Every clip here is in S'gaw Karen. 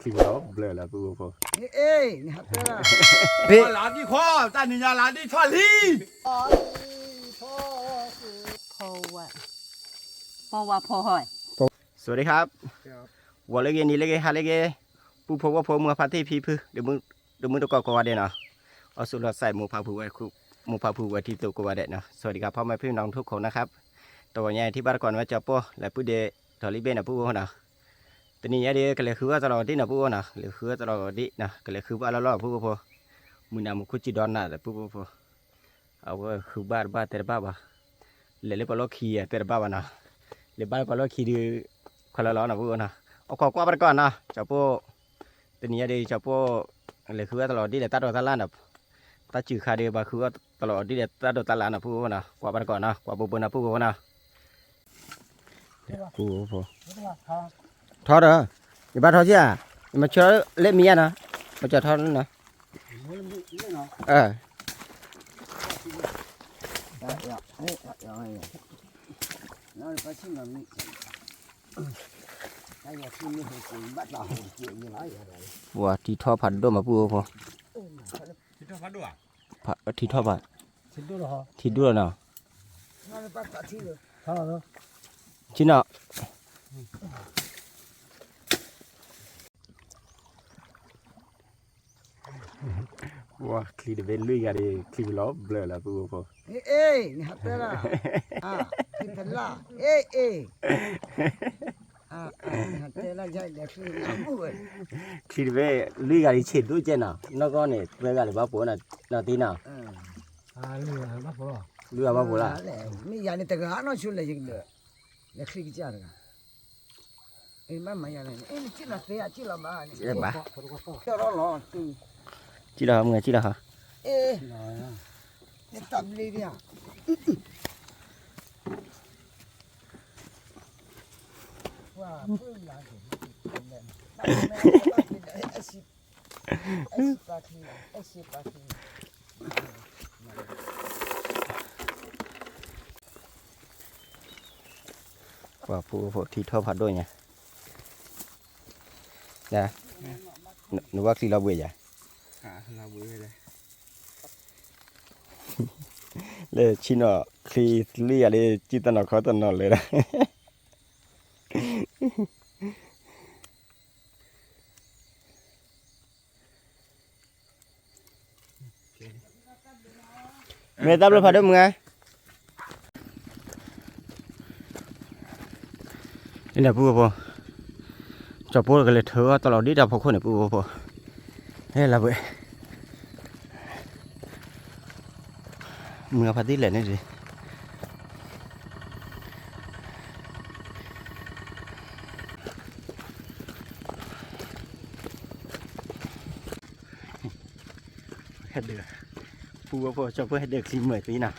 ဘျၢလၢပူဖိ, နဟးတဲလၢ ဖဲလၢဒ်ခီ တၢ်နံၤညါလၢဒ်ထီၣ်လံ, ဖီဝါဖီဝါဖီဟီ, สวัสดีครับ, ဂီၤလၢဂ့ၤ နံၤလၢဂ့ၤ ဟါလၢဂ့ၤ, ပူဖိဝဲဖိ မုၢ်ဖါတံၢ်ဖံဖု ဒီးမုၢ်တကိးကိးဂၤဒဲးနီၤ, အီၣ်ဆူၣ်လီၤစဲး မိၢ်ဖါဖုဝဲ မိၢ်ဖါဖုဝဲထံသိးကိးဂၤဒဲးနီၤ, สวัสดีครับ พ่อแม่พี่น้องทุกคนนะครับ, တဂီၤညါထံၣ်ဘၣ်တကိးန့ၣ်ဝဲ ကၠီပိၢ် လဲၤပုၢ်ဒ့ ထီၣ်လံဘ့ၣ်နီၤ ပူဖိနီၤ, တနံၤညါဒီး ကလဲၤဃုဘၣ်တလီၤဒံးနီၤ ပူဖိနီၤ, လဲၤဃုဘၣ်တလီၤဒံးနီၤ, ကလဲၤဃုဘၣ်လီၢ်လီၢ် ပူဖိဖိ, မုၢ်နၤမူခိၣ်စံးဒီနၤဒီး ပူဖိဖိ အဝဲဃုဘၣ်တဘၣ်တဲတဘၣ်ဘၣ်, လဲၤလၢပှၤလီၢ်ခံတတဲတဘၣ်ဘၣ်နီၤ, လဲၤဘၣ်လၢပှၤလီၢ်ခံဒီး ခွဲးလီၤလီၤနီၤ ပူဖိနီၤ, အခိးကွၢ်ဘၣ်တကိးနီၤ ကၠီပိၢ်, တနံၤညါဒီး ကၠီပိၢ် လဲၤဃုဘၣ်တလီၤဒံးဒီး တၢ်ဒိးတၢ်လၣ်နီၤ, တၢ်စူၤခါဒီး ဘၣ်ဃုဘၣ်တလီၤဒံးဒီး တၢ်ဒိးတၢ်လၣ်နီၤ ပူဖိနီၤ, ကွၢ်ဘၣ်တကိးနီၤ ကွၢ်ဘိဘိနီၤ ပူဖိနီၤ ထီဒီး, ယဘၣ်ထီက့ၤဧါ, ယမၤဆၢလၢမံၤယါနီၤ, မၤစၢၤထီနီၤ, အၢ, ပှၤထံထီၣ်ဖးဒိၣ်မးပူဖိဖိ, ထံထီၣ်ဖး, ထံဒိၣ်လီၤနီၤ, ထံနီၤ ဝဲ ချံတဘ့ၣ်လွံၢ်ဂၤဒီး ချံလီၤဘျၢလၢပူဖိဖိ, နဟးတဲလၢ ချံဖလၢ်, နဟးတဲလၢ ချံတဘ့ၣ်လွံၢ်ဂၤဒီး ဆံးဒိၣ်ကဲနီၤ, နီၢ်ကီၢ်န့ၣ် သၢဂၤလၢဘၣ်ပိာ်နီၤ, နီၢ်တံနီၤ, လွံၢ်ဂၤဘၣ်ပိာ်လီၤ, မ့ၢ်ယၤန့ၣ်တဂၤနီၢ်ဆိလဲၣ် ယကဒၢး, လဲၤချံကစၢ်တဂၤ ဘၣ်မၤယၤန့ၣ် နကံၣ်လီၤသ့ဧါ ကံၣ်လီၤမးန့ၣ်, ဘၣ်, ကံၣ်လီၤမုၢ် ကံၣ်လီၤဟီ, နတၢ်ဘျ့ဒၣ်ဧါ, ပှၤဖုလၢ်န့ၣ် ပှၤဖိဖိထံထီၣ်ဖးဒိၣ်ညါ, နဘၣ်ချံလီၤဘှံးယၤ, လၢဆံနီၤ ချံလွံၢ်ဂၤလၢ ကံၣ်တနီၤခီတနီၤလၢာ်ဒီး မ့ၢ်တၢ်ဘျုးဖးဒိၣ်မုၢ်ဧါ, န့ၣ်ဒီးပူဖိဖိ, ကၠီပိၢ်ကလဲၤထၢအီၣ်တလီၤဒံးတၢ်ဖီခိၣ်န့ၣ် ပူဖိဖိ, ဟဲလၢဝဲ မုၢ်အဖါတံၢ်လဲၣ်န့ၣ်, ဟဲဒၢး, ပူဖိဖိ ကၠီဖိဟဲဒၢးချံမုာ်သံနီၤ,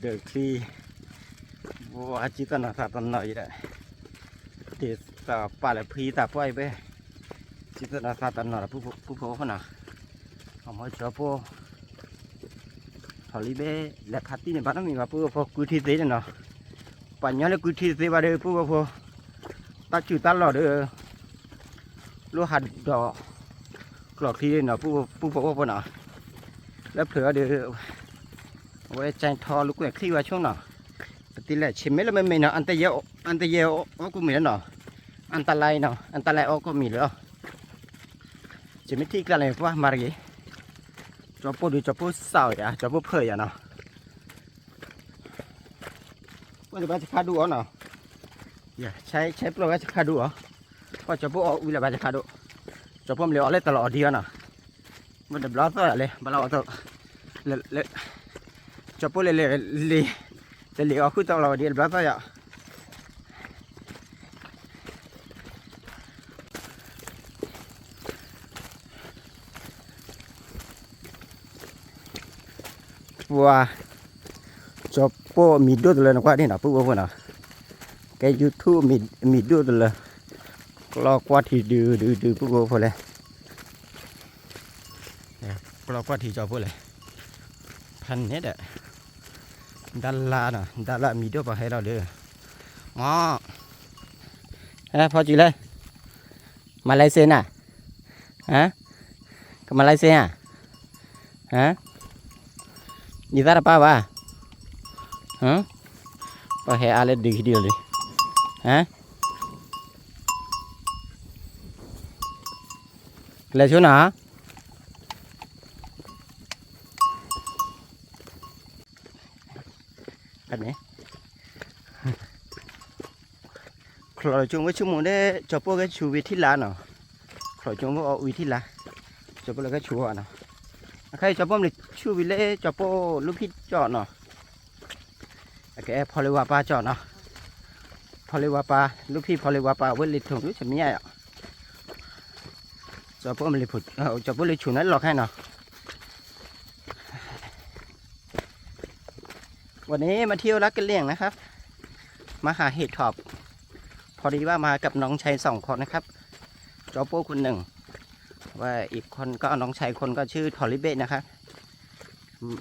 ဒၢးချံ, ဝါ ကံၣ်တနီၤသးတနီၤအံၤဒီး, တ့ၢ်သးပာ်လၢဖှံသးပှၢ်အံၤဖဲ, ကံၣ်တနီၤသးတနီၤဒီး ပူဖိဖိနီၤ, အမ့ၢ်ကၠီဖိ ထီၣ်လံဘဲ လဲၤဖါတံၢ်န့ၣ် ဘၣ်နီတမံၤဘၣ် ပူဖိဖိကွံာ်ထံသ့န့ၣ်နီၤ, ပှၤညီလၢကွံာ်ထံသ့ဘၣ်ဒီး ပူဖိဖိ, တၢ်စူၤတၢ်လီၢ်ဒီး လိၣ်ဟးဒီး ကျီၢ်ချံနီၤ, ပူဖိဖိနီၤ, လၢဖျၢၣ်အီၤဒီး အဝဲကၠဲထီလူကွဲၢ်ချံဝဲဆိနီၤ, ပတံၤလဲၣ်ဆံးမ့ၢ်လၢမ့မ့ၢ်နီၤ, အတယဲၢ်အီၣ်ကိးမံၤလၢနီၤ, အတလဲနီၤ, အတလဲအီၣ်ကိးမံၤလၢ ကမ့ၢ်ထံၣ်ကျါလဲၣ် ပှၤမၤတဂ့ၤ, ကၠီဖိဒုး ကၠီဖိစးယၤ ကၠီဖိဖၢၣ်ယၤနီၤ, ပှၤတဘၣ်စခါဒူၣ်အီၤနီၤ, ဆဲးပျီၢ်ဝဲစခါဒူၣ်အီၤ, ပှၤကၠီဖိအီၣ်ဝံၤလၢဘၣ်စခါဒူၣ်, ကၠီဖိမ့ၢ်လၢအီၣ်လၢတလီၤအီၤဒံးအီၤနီၤ, မ့ၢ်တဘျီသီၣ်ယၤလဲၣ် ဘၣ်လီၤအီၣ်တ, ကၠီဖိလဲၤလဲၤ လဲၤ တလံၤအီၣ်ဃုတလီၤအီၤဒံး တဘျီသီၣ်ယၤ ပှၤ ကၠီဖိမံၤဒိၣ်တလၢနကွၢ်ဒ်နီၤ ပုၢ်ဖိဖိနီၤ, ကဲ YouTube မံၤဒိၣ်တလၢ, ကျီကွၢ်ထံဒုးဒုးဒုး ပုၢ်ဖိဖိလဲၣ်, ကျီကွၢ်ထံကၠီဖိလဲၣ်, ဖဲန့ၣ်ဒီး ဒၣ်လၢနီၤ ဒၣ်လၢမံၤဒိၣ်ပှၤဟဲလီၤဒီး, မ့ၢ် ဟဲဖီကံၤလဲၣ်, မၤလၢစ့နၤ, ဟါ, ကမၤလၢစ့ဧါ, ဟါ, ယသးတပၢ်ဘၣ်, ဟါ, ပှၤဟဲအါလၢဒုးခံဒုးလံ, ဟါ, ကလဲၤဆိနၤ, န့ၣ် ချီၣ်ကၠိဝဲဆိကမိၣ်ဒီး ကၠီၤပီၣ်ကဲဆူၣ်ဝံၤထံလၢ်နီၤ, ချီၣ်ကၠိဝဲအီၣ်ဝံၤထံလၢ်, ကၠီၤပီၣ်လၢကဲဆူၣ်ဝဲနီၤ, အခါအံၤကၠီၤပီၣ်မ့ၢ်ဆူၣ်ဝံၤလၢကၠီၤပီၣ်လူဖံကၠီနီၤ, အကဲဖီလ့ဝါပၢ်ကၠီနီၤ, ဖီလ့ဝါပၢ် လူဖံဖီလ့ဝါပၢ် ဝဲလံာ်ထိၣ်ဒုးဆမံယါယီၤ, ကၠီၤပီၣ်မ့ၢ်လံာ်ဖိ, ကၠီၤပီၣ်လံာ်ဆူၣ်န့ၣ်လီၤခဲနီၤ วันนี้มาเที่ยวลัดกะเหลี่ยงนะครับ มาหาเห็ดถอบ พอดีว่ามากับน้องชายสองคนนะครับ โจโป้คนหนึ่ง ว่าอีกคนก็น้องชายคนก็ชื่อทอริเบะนะครับ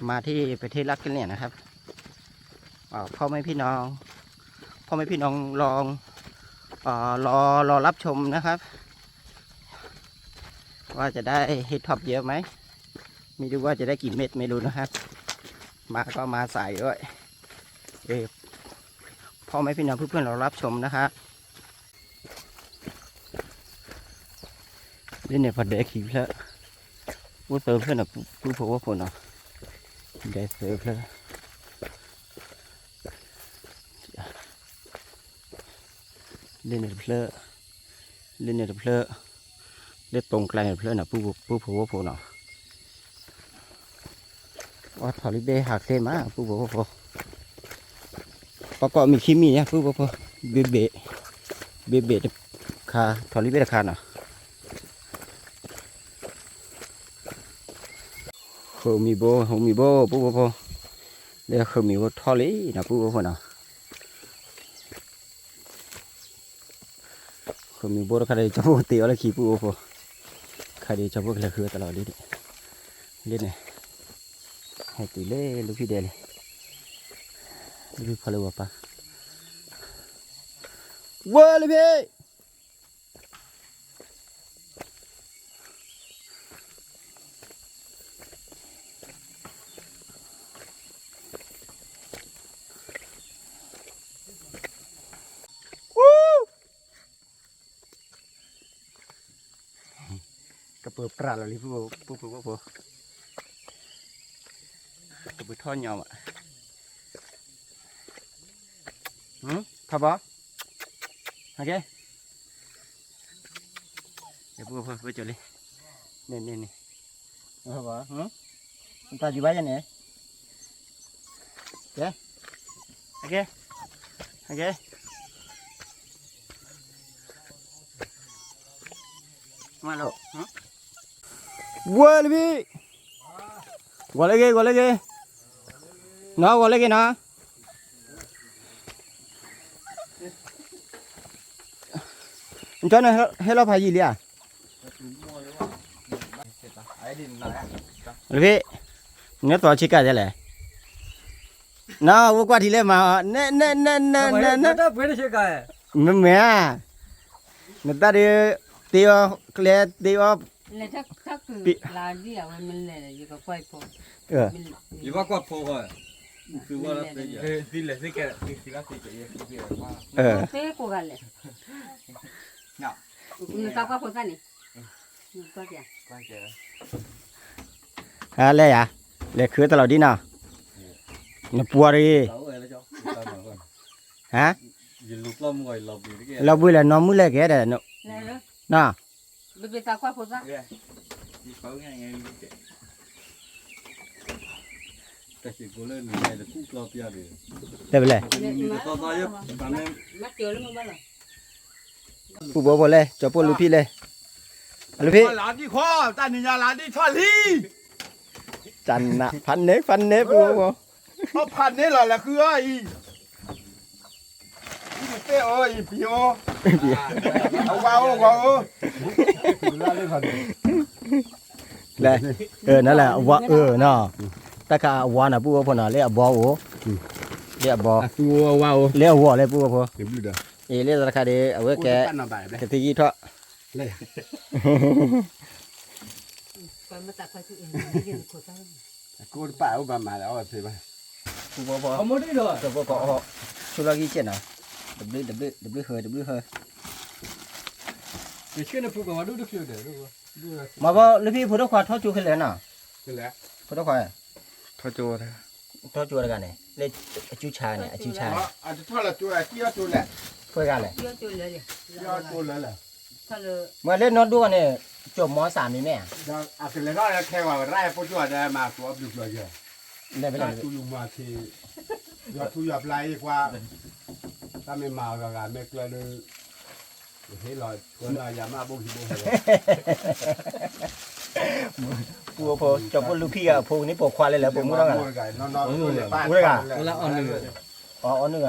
มาที่ประเทศลัดกะเหลี่ยงนะครับ อ่า พ่อแม่พี่น้อง พ่อแม่พี่น้องลอง เอ่อ รอ รอรับชมนะครับ ว่าจะได้เห็ดถอบเยอะไหม ไม่รู้ว่าจะได้กี่เม็ดไม่รู้นะครับ มาก็มาสายด้วย เออ พ่อแม่พี่น้องเพื่อนๆรอรับชมนะครับ လၢန့ၣ်ပှၤဒဲးခံဖျၢၣ်, အိၣ်သၢဖျၢၣ်န့ၣ် ပုၢ်ဖိဝဲၢ်ဖိနီၤ, ဒဲးသၢဖျၢၣ်, လၢန့ၣ်တဖျၢၣ်, လၢန့ၣ်တဖျၢၣ်, လၢတိၤကျါန့ၣ်တဖျၢၣ်နီၤ, ပုၢ်ဖိဝဲၢ်ဖိနီၤ. အီ ထီၣ်လံဘ့ၣ်ဟးချ့မး ပုၢ်ဖိဝဲၢ်ဖိ, ပှၤကိးမံၤခံမံၤညါ ပုၢ်ဖိဝဲၢ်ဖိ, ဘ့ၣ်ဘ့ၣ်, ဘ့ၣ်ဘ့ၣ်တခါ ထီၣ်လံဘ့ၣ်တခါနီၤ. ဃုာ်မံၤဘိ ဃုာ်မံၤဘိ ပုၢ်ဖိဝဲၢ်ဖိ, လၢဃုာ်မံၤဘိထီၣ်လံနီၤ ပုၢ်ဖိဝဲၢ်ဖိနီၤ. ဃုာ်မံၤဘိတခါဒီး ကၠီၤဖိတ့အီၤလၢခံ ပုၢ်ဖိဝဲၢ်ဖိ, ခါဒီးကၠီၤဖိကလဲၤဃုတလီၤဒ်န့ၣ်, လၢန့ၣ်, ဟဲတုၤလၢလူဖံဒဲးလံ, လူဖံဖီလၢဝၤပၢ်, ဝဲလၢဖံ ကပၢၤပြးလီၤလံ ပုၢ်ဖိဝဲၢ်ဖိ, ကပၢၤထီၣ်ညီဘၣ်, ထီၣ်ဘၣ်, ဟဲက့ၤ, ပုၢ်ဖိဝဲၢ်ဖိလံ, န့ၣ်န့ၣ်န့ၣ်, တၢ်ယူၤဘၣ်ယဲန့ၣ်, ကဲ, ဟဲက့ၤ, ဟဲက့ၤ, မၤလိာ်, ဝဲလၢဘံၣ်, ဂီၤလၢဂ့ၤ ဂီၤလၢဂ့ၤ, နီၢ် ဂီၤလၢဂ့ၤနီၢ်, နကၠီနဟဲလီၤဖးယံာ်လံဧါ, လၢဘံၣ်, နသီဆ့ကၤဒ်လဲၣ်, နီၢ် ဝဲကွၢ်ထံလၢမၤအီၤ, နဲ နဲ နဲ နဲ နဲ နဲ, မ့ၢ်မ့ၢ်ဧါ, နတၢ်ဒုး, တ့အီၤ, ကျဲတ့အီၤ, ယဘၣ်ကွၢ်ဖိ, အလဲၤယၤ, လဲၤခုတလီၤဒ်နီၤ, နပှၤတဂ့ၤ, ဟါ, လီၤဘှံးလဲၣ် နီၢ်မုၢ်လဲၣ်ကဲဒီး, နီၤ တဲဝဲလဲၣ်, ပုၢ်ဖိဝဲၢ်ဖိလဲၣ်, ကၠီၤဖိလူၤဖံးလဲၣ်, အလူၤဖံး, လါဒံၣ်ခီ, တၢ်နံၤညါလါဒံၣ်ထီၣ်လံ, တၢ်နး ဖးန့ၢ် ဖးန့ၢ် ပုၢ်ဖိဝဲၢ်ဖိ, အဖးန့ၢ်လီၤလဲၤဃုအီၤအံၤ အံၤနတဲအီၤအံၤပံၤအိၣ်, အဝါအိၣ်ဝါအိၣ်, လဲၣ်, နလဲၣ် အဝါအၢနီၤ, တၢ်ခါအဝါနီၤ ပုၢ်ဝဲၢ်ဖိနီၤ လၢအဘီအိၣ်, လၢအဘီ, လၢအဂီၢ်လၢပုၢ်ဝဲၢ်ဖိ, အံၤလၢတၢ်တခါဒီး အဝဲကဲ, ကသံၣ်ယံၣ်ထီၣ်, လဲၣ်ယၤ ပမတၤခွဲးသူအံၤ ကိၢ်တပာ်အိၣ်ဘၣ်မၤလၢအီၣ်သ့ဘၣ် ပူဖိဖိ ပူဖိကအီၣ် ဆိလီၤဂံၢ်ကဲနီၤ တဘျုးတဘျုး တဘျုးဟၢ တဘျုးဟၢ မၤဘီလၢဖံဖိဒိၣ်ခွါထီၣ်ကၠိခဲလၢာ်နီၤ ဖိဒိၣ်ခွါ ထီၣ်ကၠိတဂၤန့ၣ် လၢအကၠူဆါန့ၣ် အကၠူဆါန့ၣ် အတထီၣ်လၢကၠိ ကၠိလဲၣ် ပှဲၤဂၤလဲၣ် ကၠိလဲၣ် မ့ၢ်လၢနီၢ်ဒိၣ်န့ၣ် ကၠိမီစးမံၤမ့ၢ်ဧါ အကလဲၤထီၣ်လၢခဲဂီၤရၢ်ဖိကၠိဒီးမၤကၠိအဘျုးကျိၤယဲၢ် တၢ်တူၢ်ယုာ်မၤဆံး ယွၤထူယွၤပျၢ်အံၤကွၢ် တၢ်မ့ၢ်မၤအီၤဂၤဂၤမ့ၢ်ကျၢၤဒီး ယဟ့ၣ်လီၤကွဲလီၤယၤမ့ၢ်ဘိဟံၣ်ဘိဟဲလီၤ ပူဖိ ကၠီဖိလူၤခံဂၤအဖိန့ၣ်ပိာ်ခွါလဲၣ်လၢပိာ်မုၣ်ထီၣ်ဂၤ အိၣ်တဂၤ အီၣ်နုၢ်ဂၤ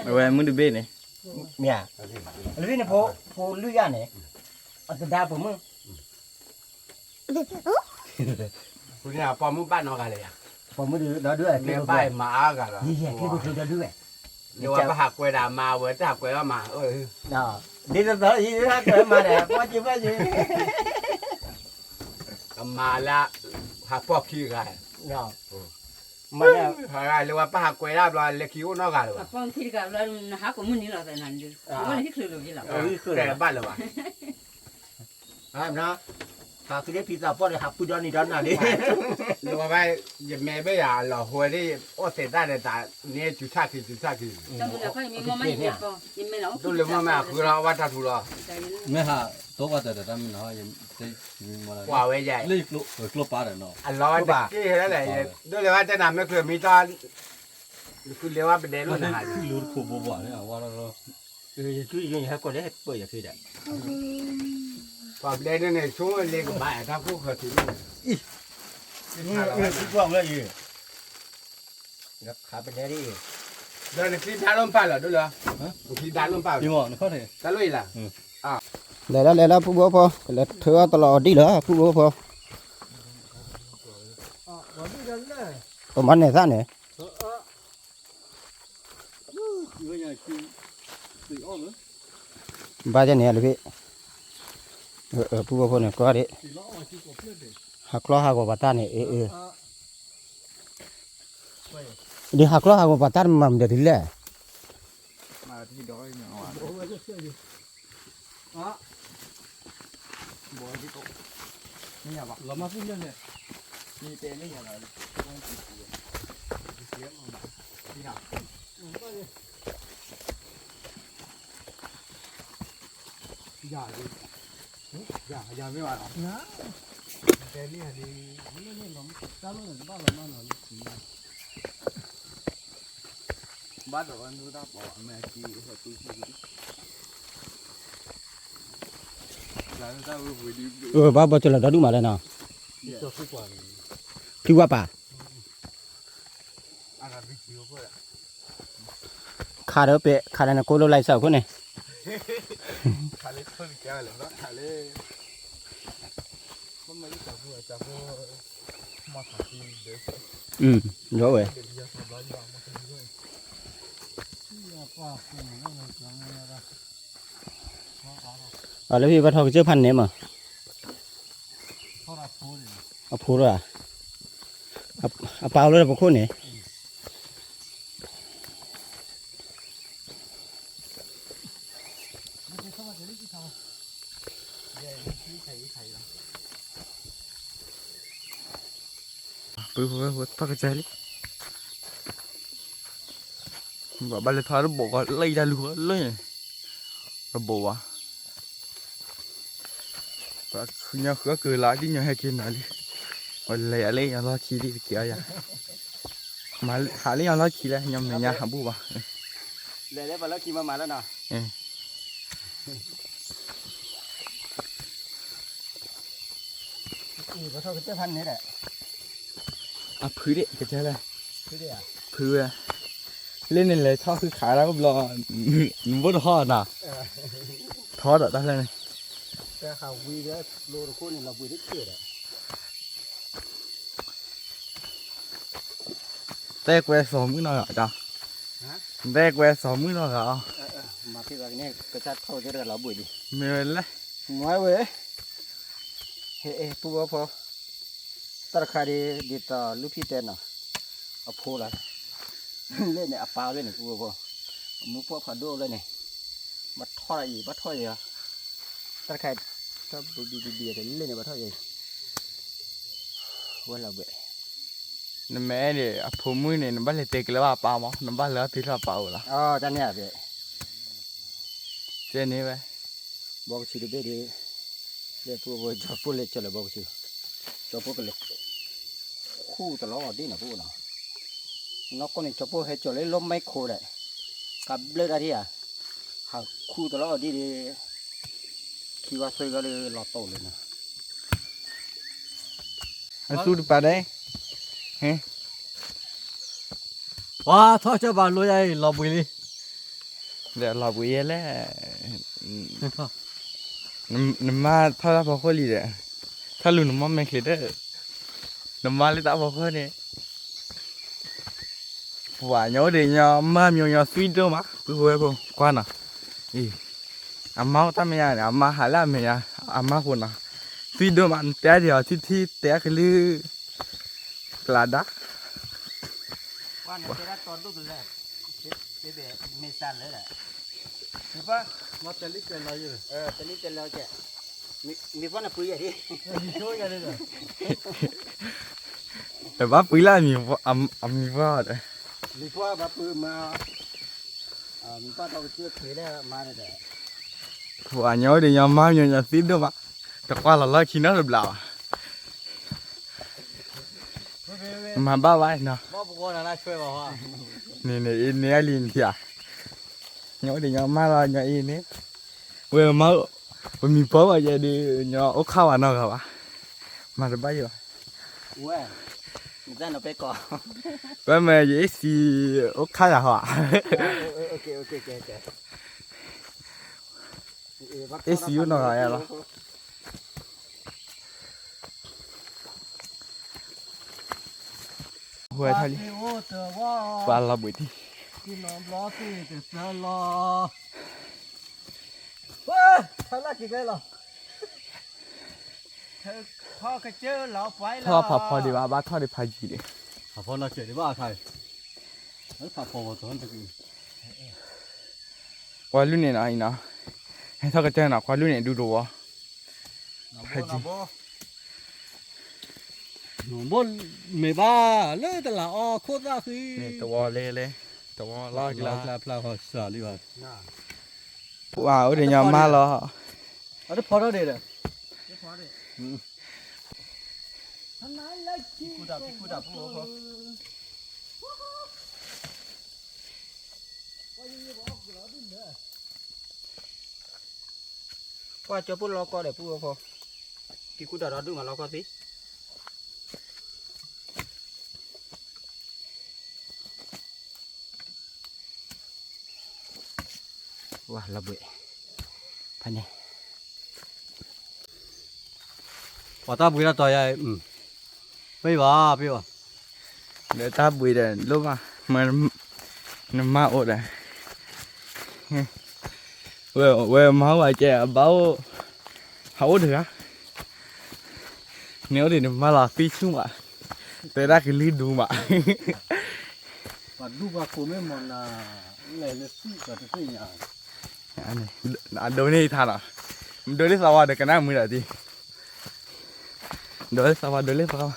အဝဲမုၢ်တဘ့ၣ်န့ၣ် မ့ၢ်ဧါ အလၢန့ၣ်ဖိ ဖိလွံၢ်ဂၤန့ၣ် အတဒါပိာ်မုၣ် ဖိန့ၣ်ပိာ်မုၣ်ဘၣ်နီတဂၤလၢယၤ ပိာ်မုၣ်ဒီး မ့ၢ်ဘၣ်မၤအါဂၤလီၤ ယဲၢ်ချံပကျိၤဒီဒုဝဲ ယဝဲပဟးကွဲးဒၣ်မၤဝဲတဟးကွဲးဘၣ်မၤ ဒ်သိးသိးယဟးကွဲးမၤဒီး ပှၤက့ၤဘၣ်ယၤ ကမၤလၢ ဟးပီၢ်ခံဂၤ မ့ၢ်လၢပဟးကွဲးဒၣ်ဘျီ လဲၤခံအိၣ်နီတဂၤလၢၤဘၣ် တဲဘၣ်လၢၤဘၣ် ဟးသုလ့ဖံသးပှၢ်ဒီး ဟးပုၢ်ဒီနံၤဒီနၤလံ လၢဝဲဘၣ် ယမဲာ်ဘၣ်ယၤလီၤဟိဒ် အိၣ်သဲးတၢ်ဒီးတၢ်န့ၣ် စူၤဆၣ်ခံ စူၤဆၣ်ခံ ဒိၣ်လၢမ့ၢ်မ့ၢ်ဃုလီၤ အဝဲတၢ်ထူလီၤ မ့ၢ်ဟး တိကွၢ်တၢ်တၢ်မ့ၢ်နီၤ ကွၢ်ဝဲယၤ လၢယကျိပာ်ဒီးနီၤ အလီၤဝဲတက့ၢ်ဟဲလဲၣ် ဒိၣ်လၢဝဲတဲနၤမ့ၢ်ချုးမံတီ ယဃုလဲၤဝဲပဒဲးလိၣ်နၤ ယထူယိယိဟဲကိာ်လၢ ယထူယိယိဟဲကိာ်လၢဟဲပၢၢ်ယၤဖဲဒၣ် ပှၤပဒဲးန့ၣ် ဆိလ့ကဘၣ်တၢ်ခိၣ်ဃၢၤထူလၢ ကွၢ်ဝဲအံၤ ခးပဒဲးဒ်အံၤ ဒီးနချံဒါလိၣ်ပာ်လီၤဒိၣ်လၢ နချံဒါလိၣ်ပာ်လီၤ တၢ်လိၣ်အံၤလၢ လဲၤလၢလဲၤလၢဖုဘိဖိ ကလဲၤထၢအီၣ်တလီၤအီၤဒ်လီၤ ဖုဘိဖိ ပမၤန့ၢ်သၣ်န့ၣ် ဘၣ်ယဲန့ၣ်လၢဖံ ဖုဘိဖိန့ၣ် ကွၢ်ဒ် ဟးကျီဟးဂီၤပှၤတၢ်န့ၣ် အ့ အ့ ဒ်ဟးကျီဟးဂီၤပှၤတၢ်မၤမနုၤဒ်လဲၣ် ဘၣ်ဘီကလီၤဒီဒူၣ်မးလဲၣ်နီၤ ထံဝါပာ် ခးဒီးပဲ ခးဒီးနကိးလိာ်လၢစၢၤခိၣ်န့ၣ် ခးလၢခိၣ်န့ၣ်ကဲဝဲလဲၣ် ခးလၢ မ့ၢ်လၢတၢ်ဖိတၢ်ဖိ မီၢ်ထးခံဒီး ဒီးဝဲ အလၢဖံဘၣ်ထီၣ်ကစၢၢ်ဖးန့ၣ်မး အဖိဒၣ် အပာ်အီၤလၢပခိၣ်န့ၣ် ပုၢ်ဝဲၢ်ထီၣ်ကစၢၢ်လံ ဘၣ်ဘၣ်လဲၤထီၣ်တဘိးကီးလၢအံၤတၢ်လူၤဃီလၢန့ၣ် တဘိးဘၣ် ပှၤညါဃုအကၢၤလၢဒ်ညီဟဲက့ၤနၤလံ ပှၤလဲၤယၤလၢညီလီၢ်ခံဒ်တက့ၢ်အယၤ မၤဟးလၢညီလီၢ်ခံလဲၣ် ညီမဲာ်ညါဟးဘူၣ်ဘၣ် လဲၤလၢပှၤလီၢ်ခံမၤမၤလၢနီၤ ပထီၣ်ကတၢၢ်ဖးန့ၣ်ဒီး အဖုဒံး ကစၢ်လဲၣ် ဖုဝဲ လၢန့ၣ်လဲၤထီၣ်ဃုခးဒၣ်ဘျီ နဘိၣ်တဟီၣ်နၤ ထီၣ်ဒီးတၢ်ဖဲန့ၣ် တဲကွဲစီၤမုၣ်နီၢ်ဂၤအီၤ တဲကွဲစီၤမုၣ်နီၢ်ဂၤအီၤ ထံၣ်ဘၣ်ကန့ၣ် ကစၢ်ထီၣ်ဝဲသ့ၣ်တဂၤလီၤဘှံးလံ. မ့ၢ်ဝဲလဲၣ်. မ့ၢ်ဝဲ. ဟဲ ဟဲ ပူဝဲဖီ. တၢ်တခါဒ် ဒ်သိးလူၢ်ဖံတဲနီၤ, အဖိလီၤ. လၢန့ၣ် အပၢ်လၢန့ၣ် ပူဝဲဖီ. အမူပှၢ်ဖးဒိၣ်လၢန့ၣ်, ဘၣ်ထီၣ်အံၤ ဘၣ်ထီၣ်အံၤ. တၢ်တခါ တၢ်ဘုဘံဘံဘံအတလ့ၣ်န့ၣ် ဘၣ်ထီၣ်အံၤ. ဝဲလီၤဘှံး. နမ့ၢ်အဲၣ်ဒိးအဖိမုၣ်န့ၣ် နဘၣ်လဲၤတဲကလၢဘၣ်အပၢ်မး, နဘၣ်လဲၤအီၣ်သံလၢအပၢ်အိၣ်လီၤ. တၢ်န့ၣ်ဧါ. ကဲန့ၣ်ဝဲ. ဘီကဆူတဘ့ၣ်ဒီး, လၢပူဖိ ကၠီၤပိၢ်လဲၤကၠီၤလၢဘီကဆူ, ကၠီၤပိၢ်ကလဲၤ ခူၣ်တလီၤအီၤဒ်န့ၣ်ပူနီၤ. နီၢ်ကီၢ်န့ၣ် ကၠီၤပိၢ်ဟဲကၠီၤလၢလီၢ်မဲခိၣ်ဒီး, ကဘျၢၣ်တၢ်ထံၣ်ဧါ, ဟးခူၣ်တလီၤအီၤဒ်ဒီး, ခံဂီၢ်သၢဂီၢ်လၢလီၤတိၢ်လၢနီၤ. အသူတပာ်ဒဲး, ဟဲ ပှၤထီၣ်ကၢဘၣ်လိယၤအံၤ လီၤဘှံးလံ. ဒီးလီၤဘှံးယဲလဲၣ်. နမါထီၣ်တၢ်ဖီခိၣ်လံဒီး, ထီၣ်လူၤနမီၢ်မဲာ်ချံဒီး, နမါလၢတၢ်ဖီခိၣ်န့ၣ်, ပှၤညီအိၣ်ဒံးညီမါမၠိညီသွံၣ်ဒိၣ်မး ပုၢ်ဖိဝဲၢ်ဖိကွၢ်နီၤ. အံၤ, အမါအိၣ်တၢ်မဲာ်ညါန့ၣ် အမါဟးလၢအမဲာ်ညါ, အမါဃိနီၤ, သွံၣ်ဒိၣ်မး နတဲဒံးအီၤထံထံတဲအကလုၢ်, ပျၢ်ဒါ မ့ၢ်ပှၤနပှ့ၤယၤဒ်, တဘၣ်ပှ့ၤလၢအမံၤ, အမံၤပှၢ်ဒီး, မံၤပှၢ်ဘၣ်ပှ့ၤမး, မံၤပှၢ်ဒီးကစၢၢ်ချ့လၢမါန့ၣ်ဒီး, ပှၤညီအိၣ်ဒံးညီမါမၠိညီသွံၣ်ဒိၣ်မး, တကွၢ်လီၤလီၢ်ခံနီတဘျီဘၣ်. မၤဘၣ်ဘၣ်နီၤ, န့ၣ်န့ၣ် အ့ၣ်န့ၣ်အလံၤနထံၣ်ဧါ, ညီအိၣ်ဒံးညီမါလီၤ ညီအ့ၣ်န့ၣ်, ဝဲမါ, ပမံၤပှၢ်ဘၣ်ယဲဒုး ညီအိၣ်ခါဘၣ်နီတဂၤဘၣ်, မၤတဘၣ်ယဲဘၣ်, ဝဲ, နတၢ်နီၤပဲကီး, ပမ့ၢ်ယအ့ၣ်စံး, အိၣ်ခါယၤဟီဧါ, အ့ၣ်စံးအိၣ်နီတဂၤယၤလီၤ. ဝဲထီၣ်လံ, ပှၤလီၤဘှံးထံၣ်, ထီၣ်ဖးဖီဒံးဘၣ် ဘၣ်ထီၣ်ဒံးဖးယံၤဒံး, ဖးဖီနီၢ်ကဲးဒံးဘၣ်အခါ, ဖးဖီဝီၤ, ကွၢ်လူၢ်န့ၣ်နီၤအံၤနီၤ, ဟဲထီၣ်ကတၢၢ်နီၤ ကွၢ်လူၢ်န့ၣ်ဒူတဝီ, ဖးယံၤ ဘိမ့ၢ်ဘၣ်လၢတလးအီခိၣ်သၣ်ဃံ, တဝီလဲလဲ, တဝီလီၤကျါဖျါဖျါဃီစၢ်လံဘၣ်, ပှၤအိၣ်ဒံးညီမါလီၤ, အတဖီထီၣ်ဒံးဒီး, ပှၤကၠီၤပိၢ်လီၤကီၢ်ဒီးပူဖိ, ကံၢ်ကူတၢ်ဒီဒူၣ်မးလီၤကီၢ်သံ, ဝါလီၤဘှံး, ဖဲန့ၣ် ပှၤတၢ်ဘှံးတၢ်တီၤယၤ, ပ့ၢ်ဘၣ်ပ့ၢ်ဘၣ်, ဒီးတၢ်ဘှံးဒီးလိၣ်ဘၣ်, မ့ၢ်နမါအိၣ်ဒီး, ဝဲမါအိၣ်ဘၣ်ကဲအဘၣ်အိၣ်, ဟးအိၣ်တဂၤ, န့ၣ်အိၣ်ဒံးနမါလီၤသံဆူၣ်ဘၣ်, တဲဒၣ်ကလုၢ်ဒူဘၣ်, ပှၤဒူပှၤဃိၤမ့ၢ်မီၤနၤ, လဲၤလၢသံၣ်ပှၤတသ့ၣ်ညါ, အဒိးန့ၢ်ထါနီၤ, ဒိးလၢသးဝါဒီးကနၣ်မုာ်ဒီးတံၢ်, ဒိးလၢသးဝါ ဒိးလၢသးဝါ,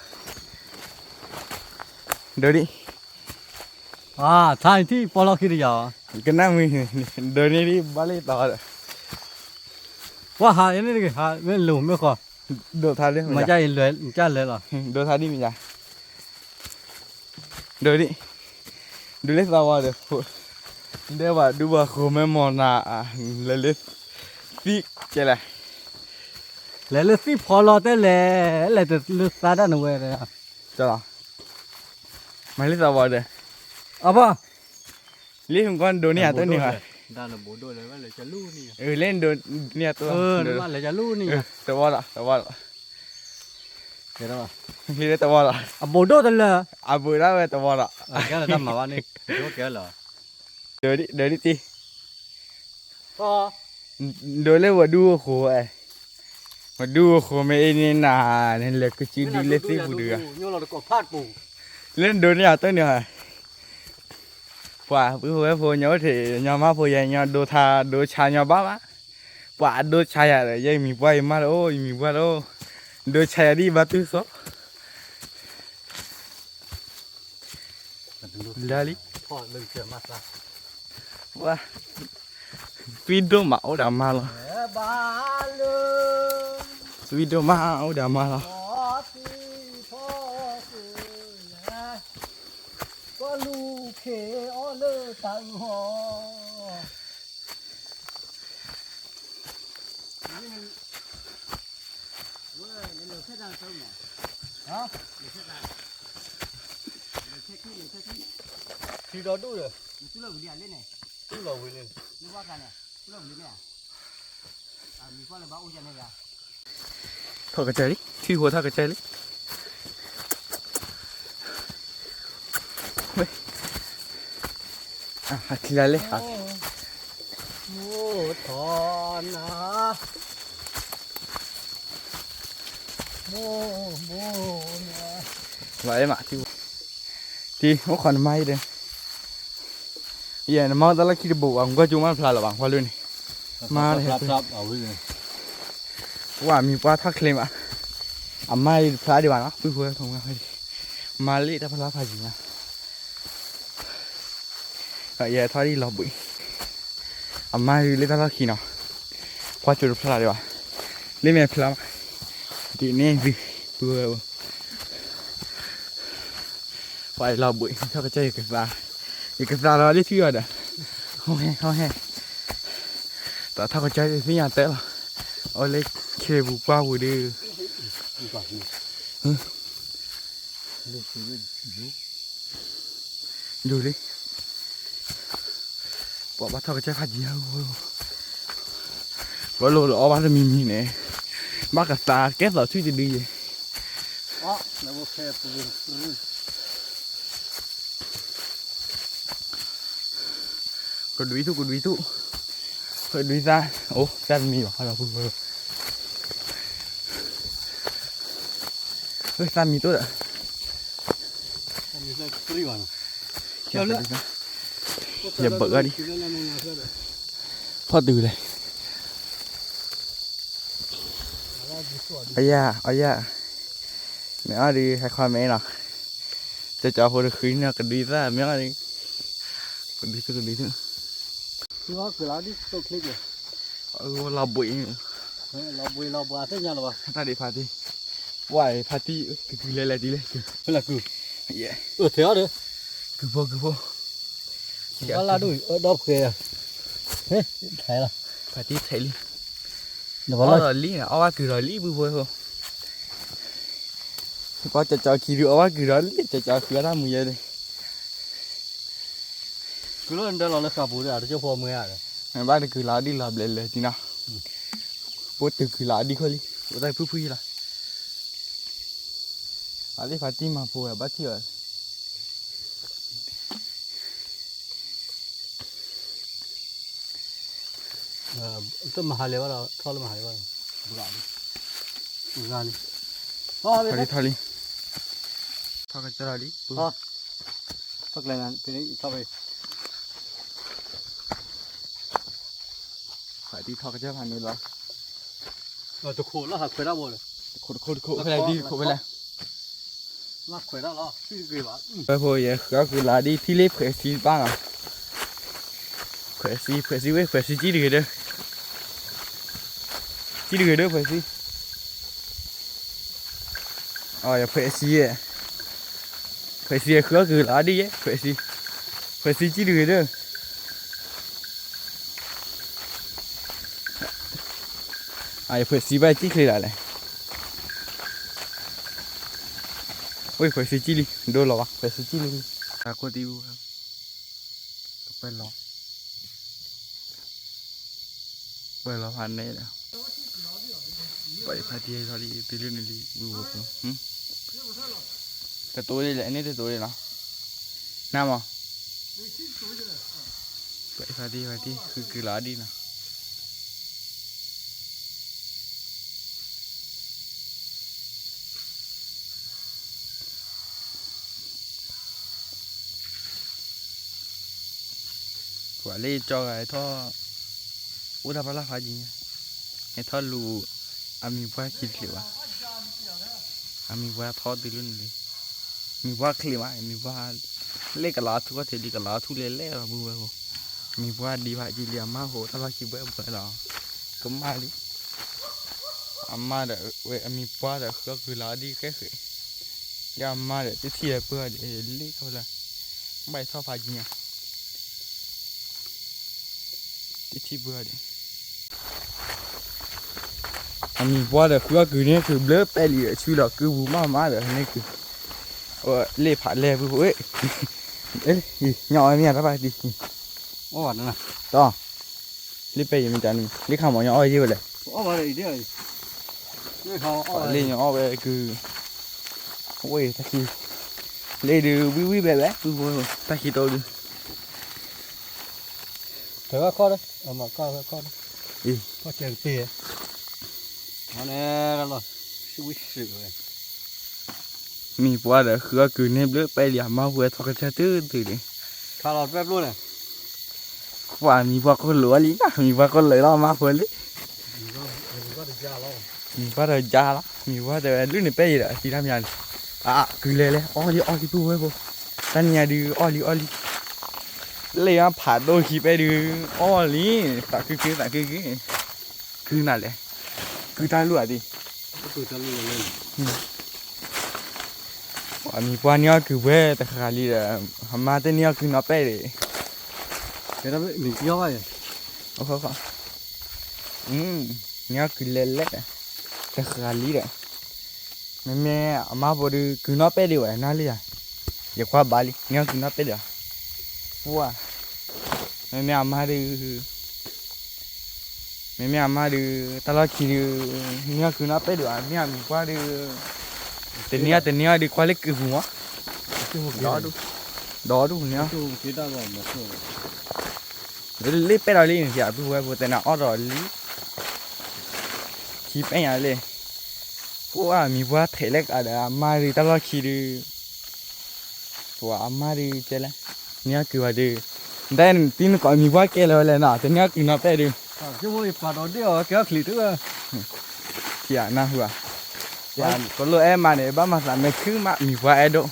ဒိးဒံး, ထါနထံၣ်ပီလီၢ်ခံတယၤ, ကနၣ်မုာ်, ဒိးန့ၢ်ဒံးဘၣ်လၢသးဝါဒီး, ပှၤဟးန့ၣ်တဂ့ၤ ဟးမ့ၢ်လိၤမ့ၢ်ဃီ, ဒိးထါလၢမ့ၢ်လဲၣ်လီၤ, ဒိးထါဒ်မ့ၢ်ယါ ဒိးဒံး, ဒိးလၢသးဝါဒီး, ဒဲးဘၣ်ဒူဘၣ်ဃိၤမ့ၢ်မီၤနၤ, လဲၤလၢသံၣ်ကဲလဲၣ်, လဲၤလၢသံၣ်ဖီလီၤတဲလဲၣ်, လဲၤတလၢသးဒၣ်နဝဲ, ကလီၤ, မၤလၢသးဝါဒီး, အဘၣ်, လၢမကွၢ်ဒိးန့ၢ်ယၤတန့ၢ်ဘၣ်, လၢဒိးန့ၢ်ယၤတ, တဝီဒီး, တဝီဒီး, တဝီဒီး, အဘိဒိၣ်တလၢ, အဘိဒၣ်ဝဲတဝီဒီး, ဒိးဒံးတံၢ်, ဒိးဒံးတံၢ်, ဒိးလၢဝဲဒူၣ်အိၣ်ဃိဝဲ, ဝဲဒူၣ်အိၣ်ဃိမ့ၢ်အ့ၣ်န့ၣ်နၤ, နလဲၤကစုဒုလၢသ့ၣ်ပူၤတဂၤ, လၢနဒိးန့ၢ်အီၤတၢ်န့ၣ်ဧါ, ပှၤပုၢ်ဖိဝဲၢ်ဖိညီအိၣ်ထံး ညီမါဖိယဲ ညီဒိးထါဒိးဆါညီဘၣ်ဘၣ်, ပှၤအဒိးဆါယၤဒီး ယဲယမံၤပှၢ်ယမါတအိၣ် ယမံၤပှၢ်တအိၣ်, ဒိးဆါယၤဒ်ဘၣ်တုၤသိး လၢလံ, ဝါ, သွံၣ်ဒိၣ်မးအိၣ်ဒီးမါလီၤ, သွံၣ်ဒိၣ်မးအိၣ်ဒီးမါလီၤ, ကွၢ်လူၤခ့အီၣ်လၢတၢ်အုၣ်ဟီ ထံဒီဒူၣ်ဒီး, ထီၣ်ကစၢၢ်လံ ထံဖိထီၣ်ကစၢၢ်လံ, ဝဲ, ဟးထံလၢလဲၣ်, ထီၣ်နၤ ဘၣ်အဲၣ်မး, တံၤအိၣ်ခိးနမါအံၤဒီး, ယဲနမါအိၣ်တၢ်လီၢ်ခံတဘိးဘၣ် ကွၢ်ကၠိမ့ၢ်တဖျါလၢၤဘၣ် ကွၢ်လၢန့ၣ်, မါ, ဝဲမံၤပှၢ်ထီၣ်ချ့မး, အမါအံၤတဖျါဒံးဘၣ်နီၤ ပုၢ်ဖိဝဲၢ်ဖိ, မါလၢတၢ်ဖျါဖးယံၤညါ ယဲထီၣ်ဒ်လီၤဘှံး, အမါဒုးလၢတၢ်လီၢ်ခံနီၤ, ကွၢ်ကၠိတဖျါဒံးဘၣ်, လၢမဲာ်ဖျါမး, ဒ်န့ၣ်သု, ပုၢ်ဝဲၢ်, ပှၤလီၤဘှံး ထီၣ်ကစၢၢ်ယကသါ, ယကသါလီၤလၢထွံၣ်အီၤဒီး, ဟဲဟဲ, တၢ်ထီၣ်ကစၢၢ်ယသ့ၣ်ညါတဲလီၤ, အီၤလၢခ့ပူၤပှၢ်ပူၤဒီး ဒိၣ်လံ, ပှၤဘၣ်ထီၣ်ကစၢၢ်ဖးယံၤ, ဘၣ်လိၣ်လၢအီၣ်ဘၣ်တမံၤမံၤန့ၣ်, ဘၣ်ကသါကဲသိးထွံၣ်တဒုယဲၢ် ကဒွံထူၣ်ကဒွံထူၣ်, ကဒွံသၣ်, အိၣ်သၣ်တမံၤဘၣ်, သၣ်မံၤတိၣ်ဒီး, ယဘၢၣ်ဂၤဒံး, ဖီၣ်တုၤလဲၣ်, အီယၢ် အီယၢ်, မ့ၢ်အီၣ်ဒုး ဟဲခီမ့ၢ်နီၤ, ကၠီကၠီဖိတဃံန့ၣ် ကဒွံသၣ်မ့ၢ်အီၣ်ဒုး, ကဒွံထူၣ်ကဒွံထူၣ်, လီၤဘှံး, တၢ်ဒံးဖးတံၢ်, ပှၤဖးတံၢ် ကကုၤလဲၤလဲၤဒ်လဲၣ်, ကုၤဖိကုၤဖိ, ဖးတံၢ်ထဲးလံ, အီၣ်ဒီးလံ, အီၣ်ဘၣ်ကုၤဒီးလံ ပုၢ်ဖိဖိ, ပှၤကၠီကၠီခံဒုး အီၣ်ဘၣ်ကုၤဒီးလံ ကၠီကၠီဃုအတၢ်မုာ်ယဲဒၣ် ကုၤလီၤနဒၢလီၤလၢဃာ်ပူၤဒီး တကၠိဖိမွဲဧါဒီး, မ့ၢ်ဘၣ်တကုၤလီၤဒ်လီၤဘျဲးလဲၤဒ်နီၤ, ပှၤတကုၤလီၤဒ်ခိၣ်လံ ပှၤတဖုဖုလီၤ, အသ့ၣ်ဖးတံၢ်မၤဖိဝဲဘၣ်ထံၣ်အီၤ, တမၤဟးလဲၤဘၣ်ဒီး ထီၣ်လၢမၤဟးလဲၤဘၣ်ဒီး, ဂၤလံ, ထီၣ်လံ, ထီၣ်ကတၢၢ်လံ, ထီၣ်ကျဲနၤ, ထီၣ်ဖဲ ဖးတံၢ်ထီၣ်ကစၢၢ်ဖးန့ၣ်လီၤ, တခိၣ်လၢဟးခွဲးတၢ်ဘိဒီး, တခိၣ်တခိၣ်တခိၣ်ဖဲလဲၣ်ဒ်တခိၣ်ဖဲလဲၣ်, လၢခွဲးတၢ်လီၤ, ဝဲဖိယဲဃုအီၣ်ကုၤလီၤဒ်ထံၣ်လၢဖှဲးစံဘၣ်နီၤ, ဖှဲးစံ ဖှဲးစံဝဲ ဖှဲးစံကံၣ်တဂ့ၤဒၢ, ကံၣ်တဂ့ၤဒၢ ဖှဲးစံ အၢ ယဖှဲးစံယဲ, ဖှဲးစံယဲ ဃုအီၣ်ကုၤလီၤဒ်ယဲ ဖှဲးစံ, ဖှဲးစံကံၣ်တဂ့ၤဒၢ, အၢ ယဖှဲးစံဘၣ်ကံၣ်ချ့လီၤလဲၣ်, ဝဲဖှဲးစံကံၣ်လံ ဒိလီၤဘၣ် ဖှဲးစံကံၣ်လံ, တၢ်ကိၢ်တံၢ်ပူၤ ကပၢၢ်လီၤ, ပၢၢ်လီၤဖးန့ၣ်ဒီး, ပှၤဖးတံၢ်ထီၣ်လံ တုၤလၢနလံ ဝံၤဝံၤ, တတိၤဒ်လဲၣ် န့ၣ်တတိၤဒ်နီၤ, နမ့ၢ်, ပှၤဖးတံၢ်ဖးတံၢ် ဃုကုၤလီၤဒ်နီၤ, ပှၤလၢကၠီဂၤဟဲထီၣ် အိၣ်တၢ်ဖးလၢ်ဖးယံၤညါ, ဟဲထီၣ်လူၤ အမံၤပှၢ်ခံတချုးဘၣ်, အမံၤပှၢ်ထီၣ်တုၤလၢန့ၣ်လံ, မံၤပှၢ်ချ့မး မံၤပှၢ် လၢကလီၤထူၣ်ခီၣ်ထံးလံ ကလီၤထူၣ်လဲၤလဲၤလီၤဘုဝဲဖိ, မံၤပှၢ်ဒံးဘၣ်ကံလံ အမါဟိးတၢ်လီၢ်ခံဘှဲဘှဲလီၤ, ကမၣ်လံ အမါဒီးဝဲအမံၤပှၢ်ဒီးဃုအီၣ်ကုၤလီၤဒ်ဃဲဃဲ, လၢအမါဒီးတထံၣ်ဝဲပှၢ်ဒီးလ့ၣ်ထီၣ်လၢ, ဘၣ်ယထီၣ်ဖးယံၤညါ, တထံၣ်ပှၢ်ဒီး အမံၤပှၢ်ဒီးဃုအီၣ်ကုၤန့ၣ်ကုၤဘျၢပဲလံဒီး ဆူလီၤကုၤပူၤမးမးဒီးန့ၣ်ကုၤ, လ့ၣ်ဖးလဲၢ်ပုၢ်ဖိ, ညီအီၣ်မ့ၢ်တၢ်ဘၣ်တံၢ်, တီၢ်, လ့ၣ်ပဲယံၤမ့ၢ်တၢ်န့ၣ် လ့ၣ်ခါမီၤညီအီၣ်ယ့ၢ်ဝဲလဲၣ်, လ့ၣ်ညီအီၣ်ဝဲကုၤ, ဝ့ၢ်တၢ်ခံ, လ့ၣ်ဒုးဝံၣ်ဝံၣ်ဘဲဘဲ ပုၢ်ဖိ, တၢ်ခံတိၢ်ဒုး ဖဲဝဲခီၣ်ဒီး အမၤကီၢ်ဝဲခီၣ်ဒီး အံၤ ခီၣ်ကဲကပ့ၢ် အန့ၣ်လီၤ ဝံၣ်စ့ၢ်ဝဲ မံၤပှၢ်ဒီးဃုအီၣ်ကုၤန့ၢ်ဘျၢပဲလံ အမါပှဲၤထီၣ်ကစၢ်တုၤတုၤန့ၣ် ခါလီၤပဲပျိန့ၣ် ပှၤမံၤပှၢ်ကိၣ်လိာ်အီၤလံနီၤ မံၤပှၢ်ကိၣ်လိာ်လီၤ အမါပှဲၤလံ မံၤပှၢ်ဒီးယါလီၤ မံၤပှၢ်ဒီးလုၢ်န့ၣ်ပဲယံၤဒီး သံတၢ်မံၤန့ၣ် အကုၤလဲၤလဲၤ အီၣ်လံအီၣ်လံပုၢ်ဝဲၢ်ဖိ တၢ်နံၤညါဒုးအီၣ်လံအီၣ်လံ လၢယဖးဒိၣ်ခံပဲဒုး အီၣ်လံ သးခုက့ၤသးခုက့ၤ ကုၤနၤလဲၣ် ကုၤတၢ်လူၢ်ဧါဒံး မံၤပှၢ်န့ၢ်အီၣ်ကုၤဝဲတဃၣ်လံဒီး အမါတန့ၢ်အီၣ်ကုၤနီၤပဲၣ်ဒီး မံၤပှၢ်ဘၣ် န့ၢ်အီၣ်ကုၤလဲၤလဲၤ တဃၣ်လံဒီး မ့မ့ၢ်အမါဖိဒုး ကုၤနီၤပဲၣ်ဒံးဝဲ နၢ်လံဧါ ယကွၢ်ဘၣ်လံ န့ၢ်အီၣ်ကုၤနီၤပဲၣ်ဒံးဧါ ပှၢ် မ့မ့ၢ်အမါဒုး မ့မ့ၢ်အမါဒုး တၢ်လီၢ်ခံဒုး န့ၢ်အီၣ်ကုၤနီၤပဲၣ်ဒံးဧါ မ့ၢ်အမံၤပှၢ်ဒုး တန့ၢ်အီၣ်တန့ၢ်အီၣ်ဒုး ကွၢ်လၢကုၤပူၤမး ဒီဒူၣ် ဒီဒူၣ်န့ၣ် လၢပဲၣ်ဒီးလံန့ၣ် ယပုၢ်ဝဲၢ်ဖိတဲနၤအီၣ်ဒီးလံ ခံပဲညါလံ ပှၢ်မံၤပှၢ်ထဲးလၢကဒီး အမါဒုးတၢ်လီၢ်ခံဒုး ပှၤအမါဒုးကဲလဲၣ် န့ၢ်အီၣ်ကုၤဘၣ်ဒုး နတၢ်နတံနကီးမံၤပှၢ်ကဲလၢၤဝဲလဲၣ်နီၤ တန့ၢ်အီၣ်ကုၤနီၤပဲၣ်ဒုး ပှၤဒီးဒ့ၣ်အီၤကဲအီၣ်ချံးတဝဲ ထံၣ်နၢ်ဟူဧါ ကလိၣ်အဲၣ်မးန့ၣ် ဘၣ်မၤသးမဲာ်ခုၣ်မး မံၤပှၢ်အဲၣ်ဒိၣ်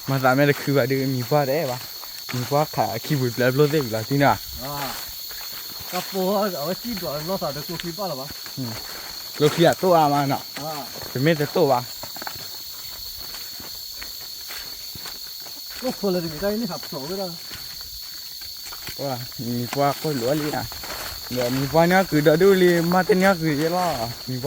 မၤသးမဲာ်တခုဘၣ်ဒုး မံၤပှၢ်တအဲၣ်ဘၣ် မံၤပှၢ်ခးခံပူၤပျဲဖျိသ့ၣ်ဝံၤလီၤတံၢ်နီၤ ကပိာ်အဝဲစံၣ်ဒွးလီၤသးဒီးကျိချံဘၣ်လီၤဘၣ် ကျိချံအတိၢ်အါမးနီၤ တမ့ၢ်တတိၢ်ဘၣ် အိၣ်ခိးလၢတဂ့ၤတၢ်အံၤန့ၣ်ဟးဖျိးဝဲဒၣ် မံၤပှၢ်ကိၢ်လိာ်လံဧါ ဒီးမံၤပှၢ်န့ၢ်အီၣ်ကုၤဒီဒူၣ်လံ မါတန့ၢ်အီၣ်ကုၤယဲ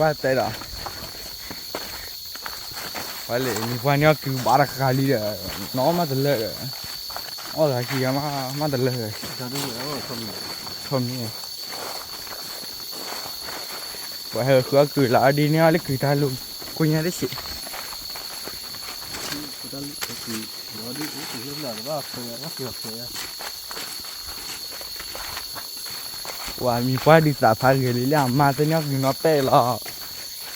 လီၤ မံၤပှၢ်တဲဒီး ဝဲလံ မံၤပှၢ်န့ၢ်အီၣ်ကုၤဘၣ်တဃာ်လံဒီး နီၢ်မးတလၢာ်ဒီး အီၣ်လၢခံဂၤမး မးတလၢာ်ဒီး ထီၣ်မံၤ ပှၤဟဲဃုအီၣ်ကုၤလၢအဒံန့ၢ်အီၣ်လၢကုၤတၢ်လူၤ ကိညါတစဲး ပှၤမံၤပှၢ်ဒုးသးဖးဂ့ၤလံလၢအမါတန့ၢ်အီၣ်ကုၤနီၤပဲၣ်လီ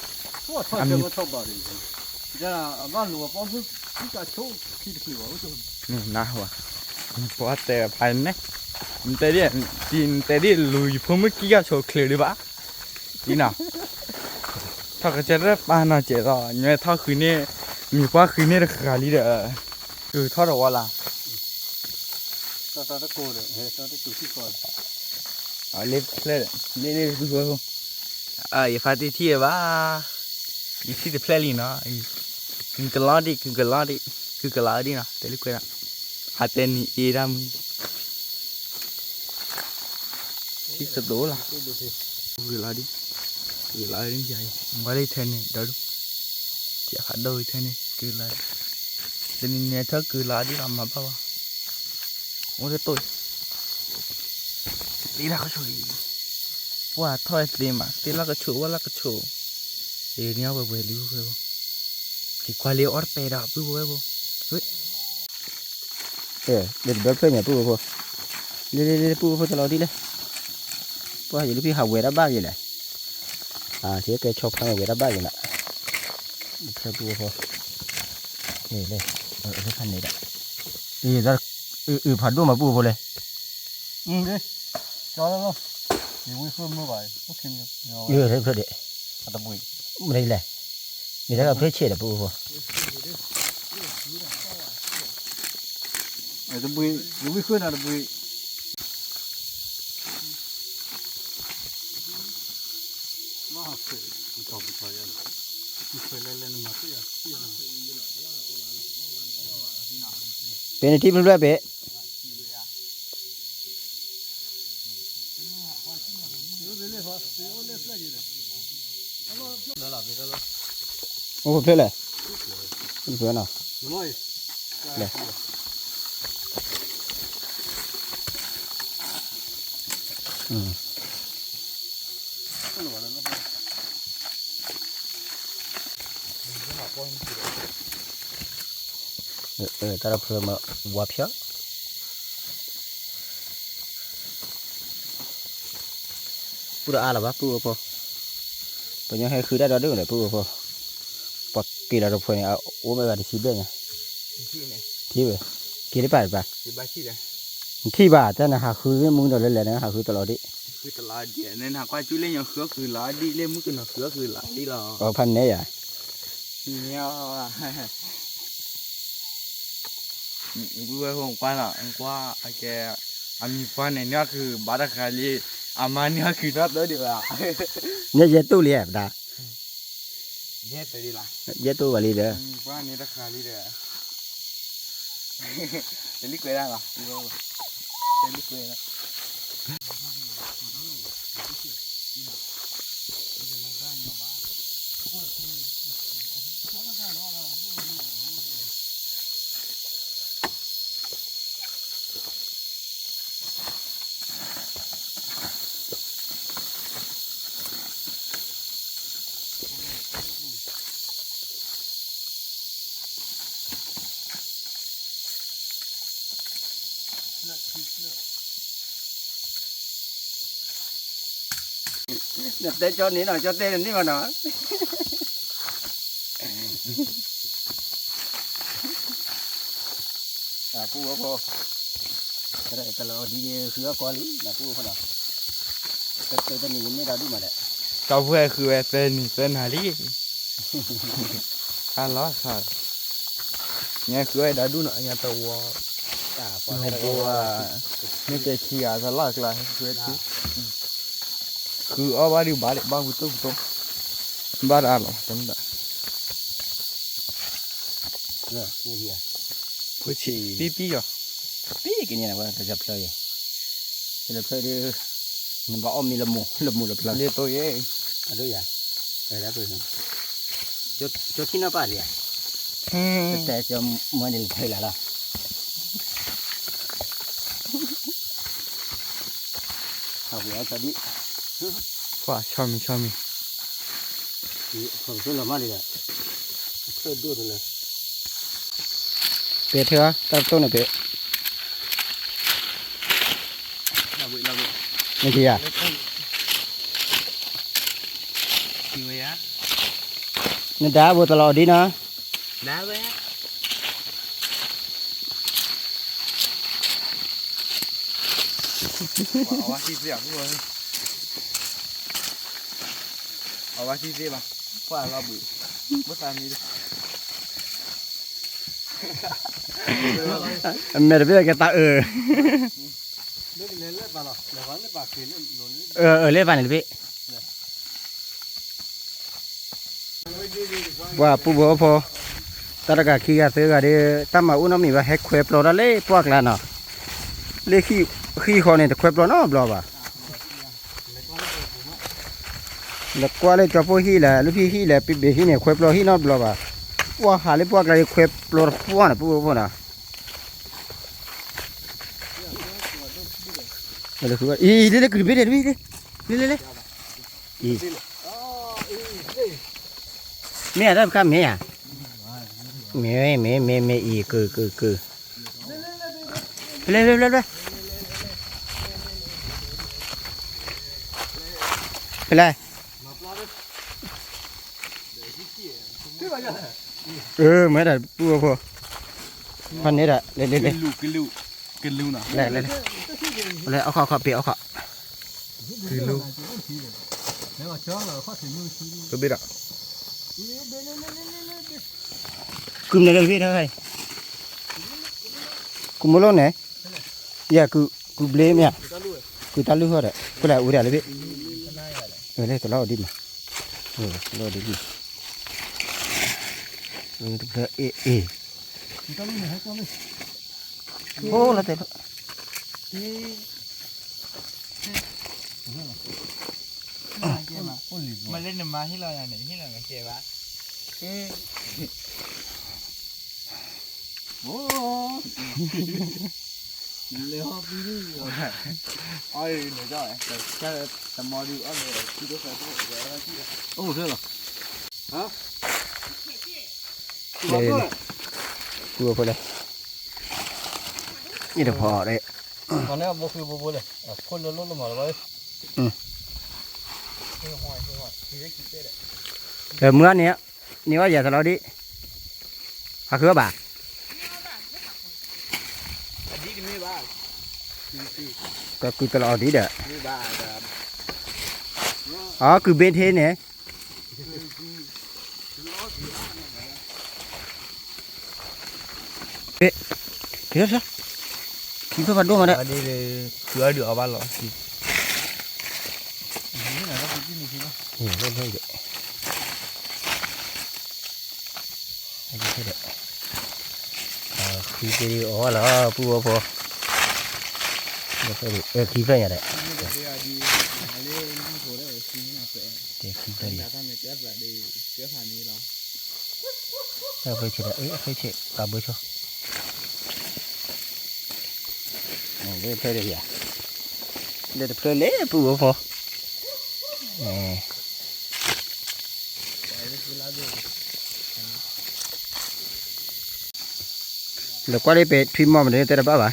ၤ နၢ်ဟူဧါ မံၤပှၢ်တဲဖးန့ၣ် နတဲဒ် နတဲဒ်လူၤယဖိမုၣ်ကံၢ်ကၢ်ဆိးချ့ဒံးဘၣ် ဒ်နီၤ ထီၣ်ကစၢ်တပာ်နီၤစဲးလီၤ ညီထီၣ်ဃုန့ၢ် မံၤပှၢ်ဃုန့ၢ်တဃာ်လံဒီး ကုၤထီၣ်တဝီလၢ် လ့ၣ်တဖျၢၣ်ဒီး လ့ၣ်လ့ၣ်တဖျၢၣ် ယဖါတံၢ်ထံၣ်ဘၣ် ယထံၣ်တဖျၢၣ်လံနီၤ ကုၤကလီဒံး ကုၤကလီဒံး ကုၤကလီဒံးနီၤ တဲလၢကွဲးဒီး ဟးတဲနံၤအ့ဒၣ်မုၢ် ထံၣ်ကတိၤလီၤ ဂုာ်လီၤဒံး ဂုာ်လီၤဒံးယၤအံၤ ဝဲလၢထဲန့ၣ် ဒီဒူၣ် ကဲဖးဒိၣ်ထဲန့ၣ် ကုာ်လီၤ တနံၤန့ၣ်ထၢကုာ်လီၤဒံးလီၤ မၤဘၣ်ဘၣ် အိၣ်တတိၢ် သ့လၢကဆိးအံၤ ပှၢ်ထီၣ်သ့မး သ့လၢကဆိး ဝဲလၢကဆိး အံၤန့ၣ်အဝဲဝဲလံ က့ၤကွၢ်လံအီၣ်တပဲဒီး ပုၢ်ဝဲၢ်ဖိ လ့ၣ်တဘျီဖျၢၣ်ညါပုၢ်ဝဲၢ်ဖိ လ့ၣ်လ့ၣ်လ့ၣ်ပုၢ်ဝဲၢ်ဖိတလီၤဒံးလဲၣ် ပှၢ်ယလူၤဖံးဟးဝဲဒၣ်ဘၣ်ယဲလဲၣ် ကဲဆီဖါန့ၣ်ဝဲဒၣ်ဘၣ်ယဲလီၤ ဖျၢၣ်ပုၢ်ဝဲၢ်ဖိ လ့ၣ် ဖးန့ၣ်ဒီး အုၣ်ဖးဒိၣ်မးပုၢ်ဝဲၢ်ဖိလဲၣ် အုၣ် ကၠီလီၤလီၤ, ယဝံၣ်ဃုမုၢ်ဘၣ်, ယိၤဖျိဒံး, အတဘှံး, မနုၤလဲၣ်, မ့ၢ်တၢ်ကဖျၢၣ်ဆံးဒီးပအိၣ်ဖိ, တဘှံး, ယဝံၣ်ဃုနၤတဘှံး. ပ့ၤနထံဖျၢၣ်ဖျၢၣ်ပ့ၤ, အိၣ်ဖျၢၣ်လဲၣ်, ဖျၢၣ်နီၤ, လဲၣ်. တၢ်တဖျၢၣ်မၤဝါဖျၢၣ်, ပုၢ်တအါလၢၤဘၣ် ပုၢ်ဝဲၢ်ဖိ, ပညီဟဲဃုတၢ်ဒီဒူၣ်ဒီး ပုၢ်ဝဲၢ်ဖိ, ပှၤက့ၤလီၤတဖှဲးန့ၣ် အအိၣ်မ့ၢ်ဂၤတဆံဘျဲၣ်ညါ, ထံၣ်ဝဲ, က့ၤတပၤတပၤ, ထံၣ်ဘၣ် တၢ်နဟးဃုမုၢ်ဒီးလဲၤလဲၤနဟးဃုတလီၤဒံး, အဖးနဲယၤ ဝဲၢ်ဖိကွၢ်လီၤ, ကွၢ် အကဲ အမံၤပှၢ်န့ၣ် နံၣ်ဃုဘၣ်တဃာ်လံ, အမါနံၣ်ဃုနီၣ်သၢဒံးဘၣ်, ညဲယဲတိၢ်လံဧါ ပဒါ, ယဲတိၢ်ဘၣ်လံဒီး, မံၤပှၢ်န့ၣ်တဃာ်လံဒီး, တလံကွဲးဒၣ်လီၤ, တလံကွဲးဒၣ် နတဲကၠီန့ၣ်နီၤ ကၠီတဲန့ၣ်ဘၣ်နီၤ, ပုၢ်ဝဲၢ်ဖိ, တလီၤဒ်ဃုအီၣ်ကီလံ နပုၢ်ဝဲၢ်ဖိဒီး, တတနံၤယမ့ၢ်ဒီဒူၣ်မးဒီး, ကၠီဖုဃုဝဲသၢနံၤသၢနၤလံ, အလီၤ, ညါဃုဝဲဒီဒူၣ်နီၤ ညါတဝီ, ဘိ, မ့ၢ်တဲဆံဂၤသလီၢ်ကျါ ဃုဝဲထံ, ဃုအီၣ်ဘၣ်ဒုးဘၣ်ဒံး ဘၣ်ပူၤတိၢ်ပူၤတိၢ်, ဘၣ်တအါလီၤ တမ့ၢ်ဘၣ် ဖိဆံး ပံပံယီၤ, ပံကန့ၣ်ဝဲ ကဖျၢၣ်ယီၤ, ကဖျၢၣ်ဒုး, နဘၣ်အီၣ်မ့ၤလၢမိၢ်လၢမိၢ်လၢဖျၢၣ်, လ့တိယဲ, အဒိယၤ, ကၠီထံနီၣ်ပၢ်လံဧါ, တဲကၠီမွဲန့ၣ်လၢဖျၢၣ်လၢ်လီၤ ဟးဝဲအီၣ်ဆီဒံၣ်, ပှၤဆီမံၤဆီမံၤ, လီၤမးလံဒီး, ဖျၢၣ်ဒိၣ်တလၢ, ပဲာ်ထဲဧါ တၢ်တိၢ်န့ၣ်ပဲာ်, နက့ၤယၤ, နဒါဘိတလီၤဒ်နီၤ, အဝဲသ့ၣ်သ့ၣ်ဘၣ်, ကွၢ်လီၤဘှံး, ဘၣ်သးမံ, အမဲာ်တဘ့ၣ်ကတၢ်အၢၣ်, အၢၣ်လၢပၢ်န့ၣ်တဘ့ၣ် ပှၤပုၢ်ဖိဝဲၢ်ဖိ, တၢ်တဂၤခံဂၤသၢဂၤဒီး တၢ်မၤအိၣ်နီတမံၤဘၣ် ဟဲခွဲပျီတၢ်လၢပှၢ်ကျါနီၤ, လၢဃံဃီန့ၣ် တခွဲပျီနီတဘျီဘၣ်, လဲၤကွၢ်လၢကၠီဖိဟံၣ်လဲၣ် လူဖံဟံၣ်လဲၣ် ပဘ့ၣ်ဟံၣ်န့ၣ် ခွဲပျီဟံၣ်နီတဘျီဘၣ်, ပှၤဟးလၢပှၢ်ကျါဒီးခွဲပျီတပှၢ်န့ၣ် ပုၢ်ဖိဝဲၢ်ဖိနီၤ အံၤ လ့လ့ ကတဘ့ၣ် တဘ့ၣ် လ့လ့ လ့လ့ အံၤ မ့ၢ်ဧါ တၢ်တခါ မ့ၢ်ဧါ မ့ၢ် မ့ၢ် မ့ၢ် မ့ၢ် အံၤ ကု ကု ကု ဖဲလဲၣ် ဖဲလဲၣ် ဖဲလဲၣ် ဖဲလဲၣ် အၢ မ့ၢ်ဒၣ် ပုၢ်ဖိ ဖဲန့ၣ်ဒၣ် လ့လ့ လ့ ကလူး ကလူး ကလူးနီၤ လဲၣ် လဲၣ် လဲၣ် လဲၣ် အခီၣ် အခီၣ် ပ့ၤ အခီၣ် ကလု, ကဘ့ၣ်ဒီး, ကုမနုၤလဲၣ်တဘ့ၣ်တခါ, ကုမလိၣ်န့ၣ်, ယကု, ကုဘျ့မ့ၢ်ဧါ, ကုတၢ်လုၢ်ဟီၣ်ဒီး ကွၢ်လၢအအိၣ်ဒၣ်လၢဘ့ၣ်, လၢတလီၤအီၤဒ်မး, လီၤဒ်မး, တဖျၢၣ်အ့ၣ်အ့ၣ်, အိၣ်လီၤတဲာ်လီၤ မ့ၢ်လၢနမါဟ့ၣ်လီၤယၤန့ၣ် ဟ့ၣ်လီၤနကဲဘၣ်, အိၣ်, လဲၤဟီၣ်သံဒံး, အီၣ်န့ၣ်, တမီဒုးအီၣ်န့ၣ်, အိၣ်ဖျၢၣ်လီၤ, ဟါ, ပူဖိလဲၣ်, အံၤတဖီဒဲး, ဘိခိဘိဘိလဲၣ်, ခိၣ်လၢလိၣ်လၢမၤလၢၤဘၣ်, မုၢ်အန့ၣ်, န့ၢ်ဝဲယၤသလီၤဒံး, ဟးဃုအီၣ်ဘၣ်, ကကုၢ်သလီၤအီၤဒံးဒီး, အီ ကုၢ်ဘ့ထ့န့ၣ်, က့ၤလီၤ, ခံဖျၢၣ်ဖးဒိၣ်မးဒီး, ခံဖျၢၣ်အီၣ်ဘၣ်လီၤ, ခံဖျၢၣ်ညါဒီး, ခံဖျၢၣ်ညါ, ဖဲဆဲးဒီး, ဖဲဆဲးကးဘၢဆိ, ဖဲ, လၢတဖျၢၣ်လၢပူဖိဖိ, ဒီးကွၢ်လၢပထံမီမ့ၢ်တဲတဘၣ်ဘၣ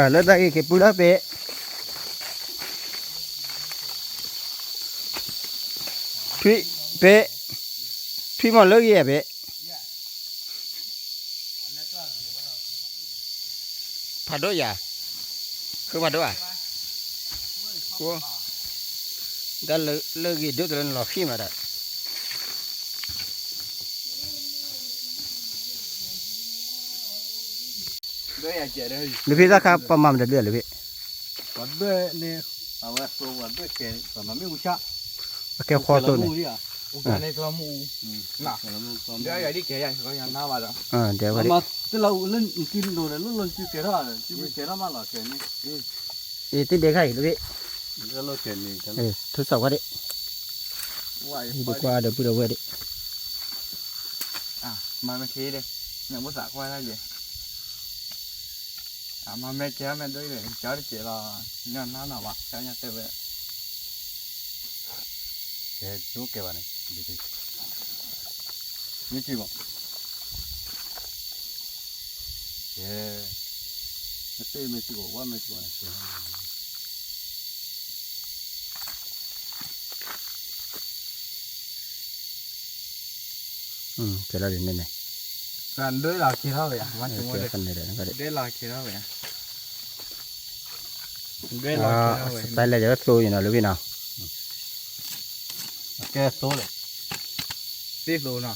် လၢတၢ်ဂ့ၢ်က့ၤပူလီၤပ့ၤ, ထွံၣ်, ပ့ၤ, ထွံၣ်မီၤလၢဂ့ၤပ့ၤ, ဖးဒိၣ်ယၤ, ဃုဖးဒိၣ်ဧါ, တၢ်လၢဂ့ၤဒိၣ်တလၢနလီၤဃံၣ်မးဒီး လၢဖံသၣ်ခါပှၤမၤမတၤဒုးလၢဖံ, ပှၤဒွဲၣ်န့ၣ်, အဝဲသိပှၤဒွဲၣ်ကဲ, ပှၤမၤမ့ၣ်အူဆၣ်, အကဲဃီသိန့ၣ်, ဒီးယၤဒ်ကဲယၤဃီယၤနါဘၣ်ဒီး, တဲဝဲ, လၢနစုလိၤန့ၣ် လိၣ်လိၣ်နစုကဲထီၣ်, စုကဲထီၣ်မးလီၤကဲန့ၣ်, အ့ တ့ၢ်ဒဲခါအံၤလၢဖံ, ထူစီၣ်ကွၢ်ဒံး, ယတကွၢ်ဒီပုၢ်ဒီဝဲၢ်ဒံး, မၤမ့ၢ်ချ့ဒီး, ညၣ်ဘိသးကွၢ်တၢ်ယဲ, အမၤမ့ၢ်ကဲမ့ၢ်ဒိၣ်ဒီး ကၠီတကဲလီၤ, ညၣ်နါနီၤဘၣ် ကၠီညၣ်တဲဝဲ, ကဲကဲဘၣ်န့ၣ်, မ့ၢ်ကံဘၣ်, ကဲ, မ့ၢ်သ့မ့ၢ်ကံဘၣ် ဝဲမ့ၢ်ကံဘၣ်န့ၣ် ကဲ ကဲလီၤဒ်န့ၣ်န့ၣ်, ဒွဲလီၤကဲထီၣ်ဝဲယါ, ဒွဲလီၤကဲထီၣ်ဝဲယါ, ဒွဲလီၤကဲထီၣ်ဝဲ, စတဲလဲၣ် ယသိယနီၤ လၢဖံနီၤ, ကဲသိလဲၣ်, သ့သိနီၤ,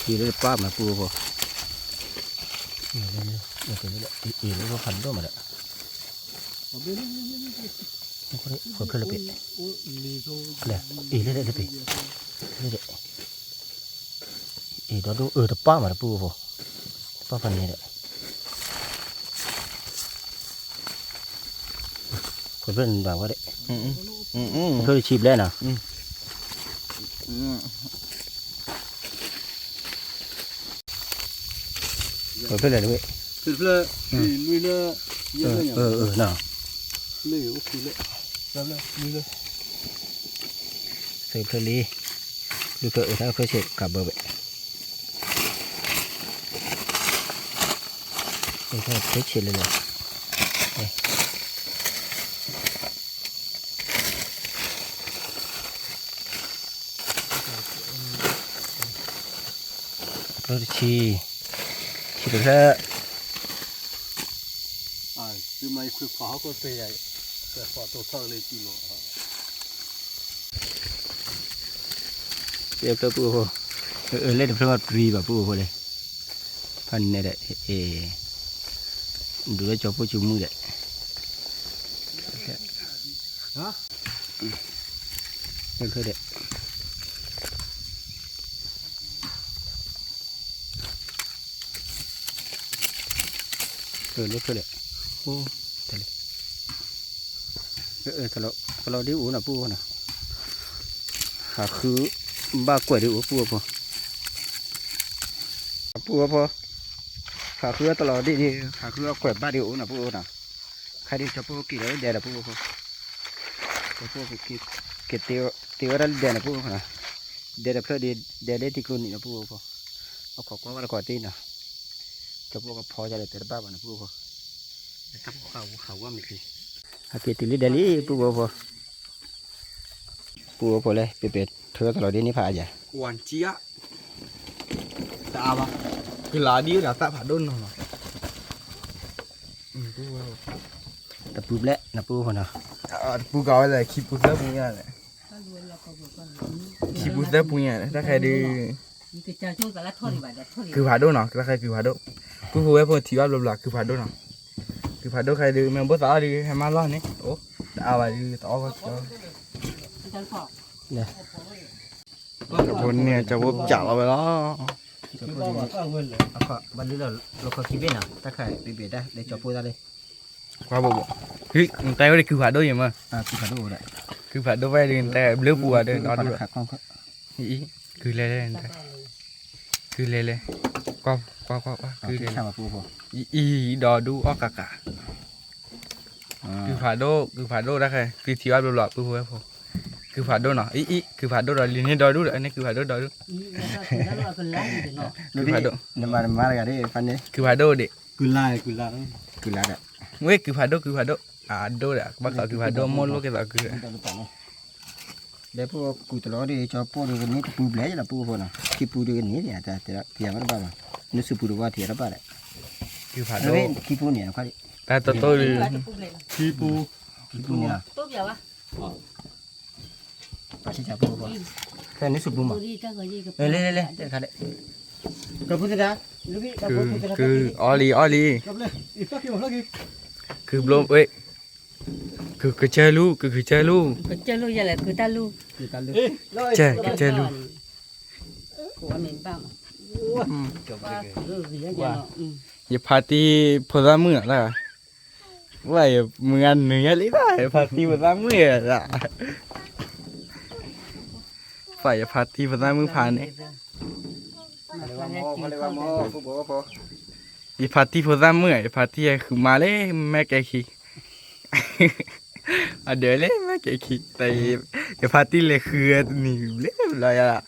ယလၢပၢ်မၤပူဖိ, အ့ၣ်လၢဖးဒိၣ်မးဒီး ဃိးဖျၢၣ်လၢပ့ၤ, အ့ၣ်လၢလၢပ့ၤ, လၢ, အ့ၣ်ဒီဒိၣ်အၢတပၢ်မးတပူဖိ, တပၢ်ဖးန့ၣ်ဒီး, ဃိးဖျၢၣ်န့ၣ်ဒၣ်ဝဲဒီး, ဃိးဖျၢၣ်ဆံဘျဲၣ်နီၤ, ဃိးဖျၢၣ်လဲၣ်တဝဲ, ဃိးဖျၢၣ်, နီၤ, ဃိးဖျၢၣ်လံ, ဃိးဖျၢၣ်အၢ တၢ်ဖျၢၣ်ဆံးကးဘၢဝဲ, ဃိးဖျၢၣ်လံ, ဃိးဖျၢၣ်ဆံးကးဘၢဝဲ, ဖဲဆံးလဲၣ်လဲၣ်, တဆံ, ဆံးတဖျၢၣ်, တဖျၢၣ်ပူဖိ, လဲၤတဖျၢၣ်မးတြံဘၣ်ပူဖိလဲၣ်, ဖးနဲဒၣ်, ဒုးလၢကၠီၤပိၢ်ကၠီၤမုၣ်ဒၣ်, တဖျၢၣ်ဒၣ် လၢဖျၢၣ်ဒၣ်, အိၣ်, တၢ်လံ, တလီၤဒ်အိၣ်နီၤပူဖိနီၤ, ဟးဃုဘၣ်ကွဲးဒ်အိၣ်ပူဖိ, ပူဖိ, ဟးဃုတလီၤဒ်န့ၣ် ဟးဃုအကွဲးဘၣ်ဒ်အိၣ်နီၤပူဖိနီၤ, ခါဒ်ကၠီၤပိၢ်က့ၤလီၤလၢဒဲဒီးပူဖိ, ကၠီၤပိၢ်က့ၤတ့ဝဲဒၣ်လၢဒဲနီၤပူဖိနီၤ, ဒဲတဖျၢၣ်ဒ် ဒဲလၢတံၤကျိနံၤနီၤပူဖိ, အခိးကွၢ်ဝဲတကိးသ့နီၤ, ကၠီၤပိၢ်ကဖီဒ်လဲၣ်တဲတဘၣ်ဘၣ်နီၤပူဖိ, ဟးက့ၤတုၤလၢဒဲလံ ပူဖိ, ပူဖိလဲၣ် ပပ့ၤထၢတလီၤဒ်န့ၣ်ဖးအါယၤ, တအါဘၣ်, ကလၤဒ်ဝဲဒၣ်သၣ်ဖးဒိၣ်နီၤလီၤ, တပူၤဘျဲၣ်နီၤပူဖိနီၤ, တပူၤကဝဲလဲၣ် ခံပူၤသၢပူၤညါလဲၣ်, ခံပူၤသၢပူၤညါလဲၣ် တၢ်ခဲဒုး ကုၤဖးဒိၣ်နီၤ တၢ်ခဲကုၤဖးဒိၣ်, ပူဖိဝဲဖိထံၣ်ဘၣ်ဘျီဘျီ ကုၤဖးဒိၣ်နီၤ, ကုၤဖးဒိၣ်ခဲဒုး မ့ၢ်ဘိသးအီၣ်ဒုး ဟဲမၤလီၢ်န့ၣ် အိၣ်, တအါဘၣ်ဒုး တအီၣ်ဘၣ်, ဖိန့ၣ် ကၠီၤဖိပျးလီၤဝဲလီၤ, ဘၣ်လၢလီၤခီခံဘ့ၣ်နီၤ တၢ်ခဲဘၣ်လၢလီၤခီခံဘ့ၣ်နီၤ တၢ်ခဲဘ့ၣ်ဘ့ၣ်တၢ်လၢကၠီၤဖိတၢ်လၢ, ကွၢ်ဘိဘိ, နတဲဝဲဒၣ်ကုၤဖးဒိၣ်ယမ့ၢ်, ကုၤဖးဒိၣ်ဘၣ်ဒုး နတဲဘျၢပူၤဘၣ်ဒုး ဒီဒူၣ်ဒီး ကုၤလဲၤလဲၣ်, ကုၤလဲၤလဲၣ်, ကွၢ်ကွၢ်ကွၢ်, အံၤ ဒီဒူၣ်အီၣ်ကးကး, ကုၤဖးဒိၣ် ကုၤဖးဒိၣ်တၢ်ခဲ သုထံၣ်ဘၣ်ဘျီဘျီ ပုၢ်ဖိဝဲၢ်ဖိ, ကုၤဖးဒိၣ်နီၤ အံၤအံၤ ကုၤဖးဒိၣ်ဒီးလံန့ၣ်ဒီဒူၣ်ဒီး န့ၣ်ကုၤဖးဒိၣ်ဒီဒူၣ်, ကုၤဖးဒိၣ်, ကုၤဖးဒိၣ်ဒံး, ကုၤလါဒီး, ဝဲကုၤဖးဒိၣ် ကုၤဖးဒိၣ်, အဒိၣ်ဒီး ကဘၣ်သးကုၤဖးဒိၣ် မိၢ်လိၣ်က့ၤသးကုၤ ဒီးပူၤကွံာ်တလီၤဒ်ကၠီၤပိၢ်ဒ်န့ၣ် တပူၤဘျဲၣ်လီၤပူဖိနီၤ ခံပူၤဒ်န့ၣ် တယၤမ့ၢ်တဘၣ်ဘၣ်, နစုပူၤတဝီထံၣ်တဘၣ်ဒီး, ခံပူၤန့ၣ်, တၢ်တတိၢ်လံ, ခံပူၤ, ခံပူၤန့ၣ်, ပှၤဆံၣ်ဆါပူဖိ, ဖဲနစုပူၤမး, လဲၤလဲၤလဲၤ, ကုၤအီလံအီလံ, ကုၤဘျိဝဲ ကုၤကစၢၢ်လူၤ ကုၤကစၢၢ်လူၤ, ကစၢၢ်လူၤယဲလဲၣ် ကုၤတၢ်လူၤ, ကစၢၢ် ကစၢၢ်လူၤ, ယဖးတံၢ်ဖိသၣ်မုၣ်နီၤ, ဝဲယမုၢ်ဂၤနုၤညါလံဘၣ် ယဖးတံၢ်ဖိသၣ်မုၣ်ဧါ, ပှၤယဖးတံၢ်ဖိသၣ်မုၣ်ဖးန့ၣ် ယဖးတံၢ်ဖိသၣ်မုၣ်ဧါ, ယဖးတံၢ်ဟဲဃုမါလၢမဲာ်ကဲခံ, အဒၢးလၢမဲာ်ကဲခံ, တၢ်ယဖးတံၢ်လဲၤဃုတနံၤဘျဲၣ်ဘျီယၤ,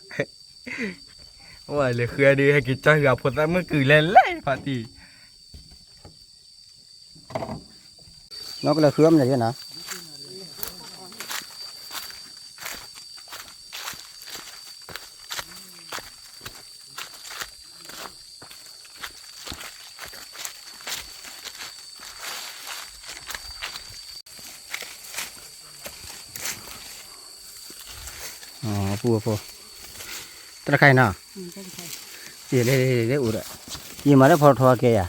အိၣ်လဲၤဃုဒုး ဟဲက့ၤကၠီၢ်ဃုအဖိသၣ်မုၣ်ကုၤလဲၤလဲၤယဖးတံၢ် နီၢ်ကလဲၤဃုအီၣ်မနုၤယဲနီၤ, ပူဖိ, တၢ်တခါအံၤနီၤ, လၢအိၣ်ဒီး, ယမၤလၢဖီထီကဲယၤ,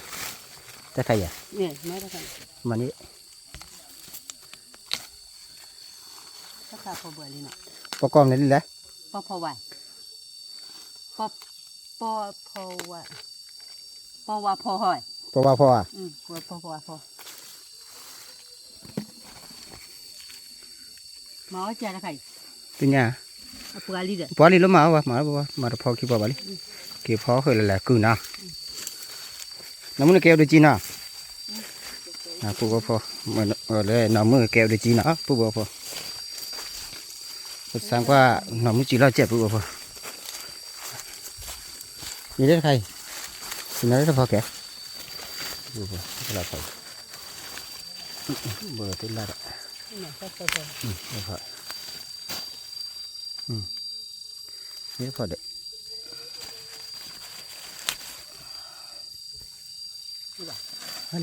တၢ်တခါယၤ, မၤန့ၣ် ပီၢ်ကီၢ်မနုၤလဲၣ်, ပီၢ်ဖီဝါ, ပီၢ်ဖီဝါ, ပီၢ်ဝါဖီ, ပီၢ်ဝါဖီဧါ, ပီၢ်ဖီဝါဖီ, မၤအီၣ်ကတခါအံၤ, သ့ၣ်ညါ, ပှၤလံလၢမၤအီၣ်ဝဲ မၤလၢပဝဲ မၤတဖီခံဖီဘၣ်လံ, က့ၤဖီဃုာ်လၢလၢကုၢ်နီၤ, နီၢ်မုၣ်နကဲဝဲဒိကံနီၤ, ပူဖိ, လၢနီၢ်မုၣ်ကဲဝဲဒိကံနီၤ ပူဖိ, ပစၢ်ကွၢ်နီၢ်မုၣ်စံးလီၤကဲးပူဖိ, ယတခါအံၤ, စံးနီၤလၢတဖီကဲး, ဘိလၢဖီၣ်, ဘိလၢသ့ၣ်လၢ်ဒီး, မ့ၢ်ဖီၣ်ဒီး, လၢ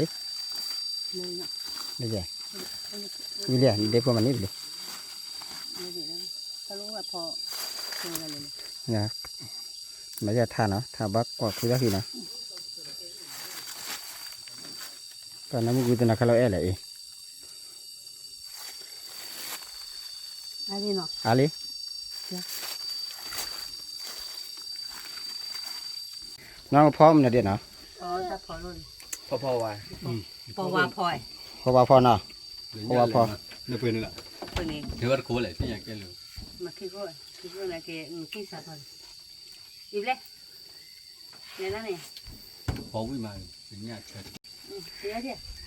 ယဲ, ဝံၤလံ, ဒ့ဖိမၤန့ၢ်လံ, မၤယထါနီၤ, ထါဘၣ်ကွၢ်ခုသၣ်ခံနီၤ, ပှၤနီၢ်မုၢ်ကွံသနာ်ခါလီၤအဲၣ်လဲၣ်အံၤ, အါလံ, နီၢ်ကဖီမနုၤဒဲးနီၤ, ဖီဝါဖီနီၤ, ဖီဝါဖီ,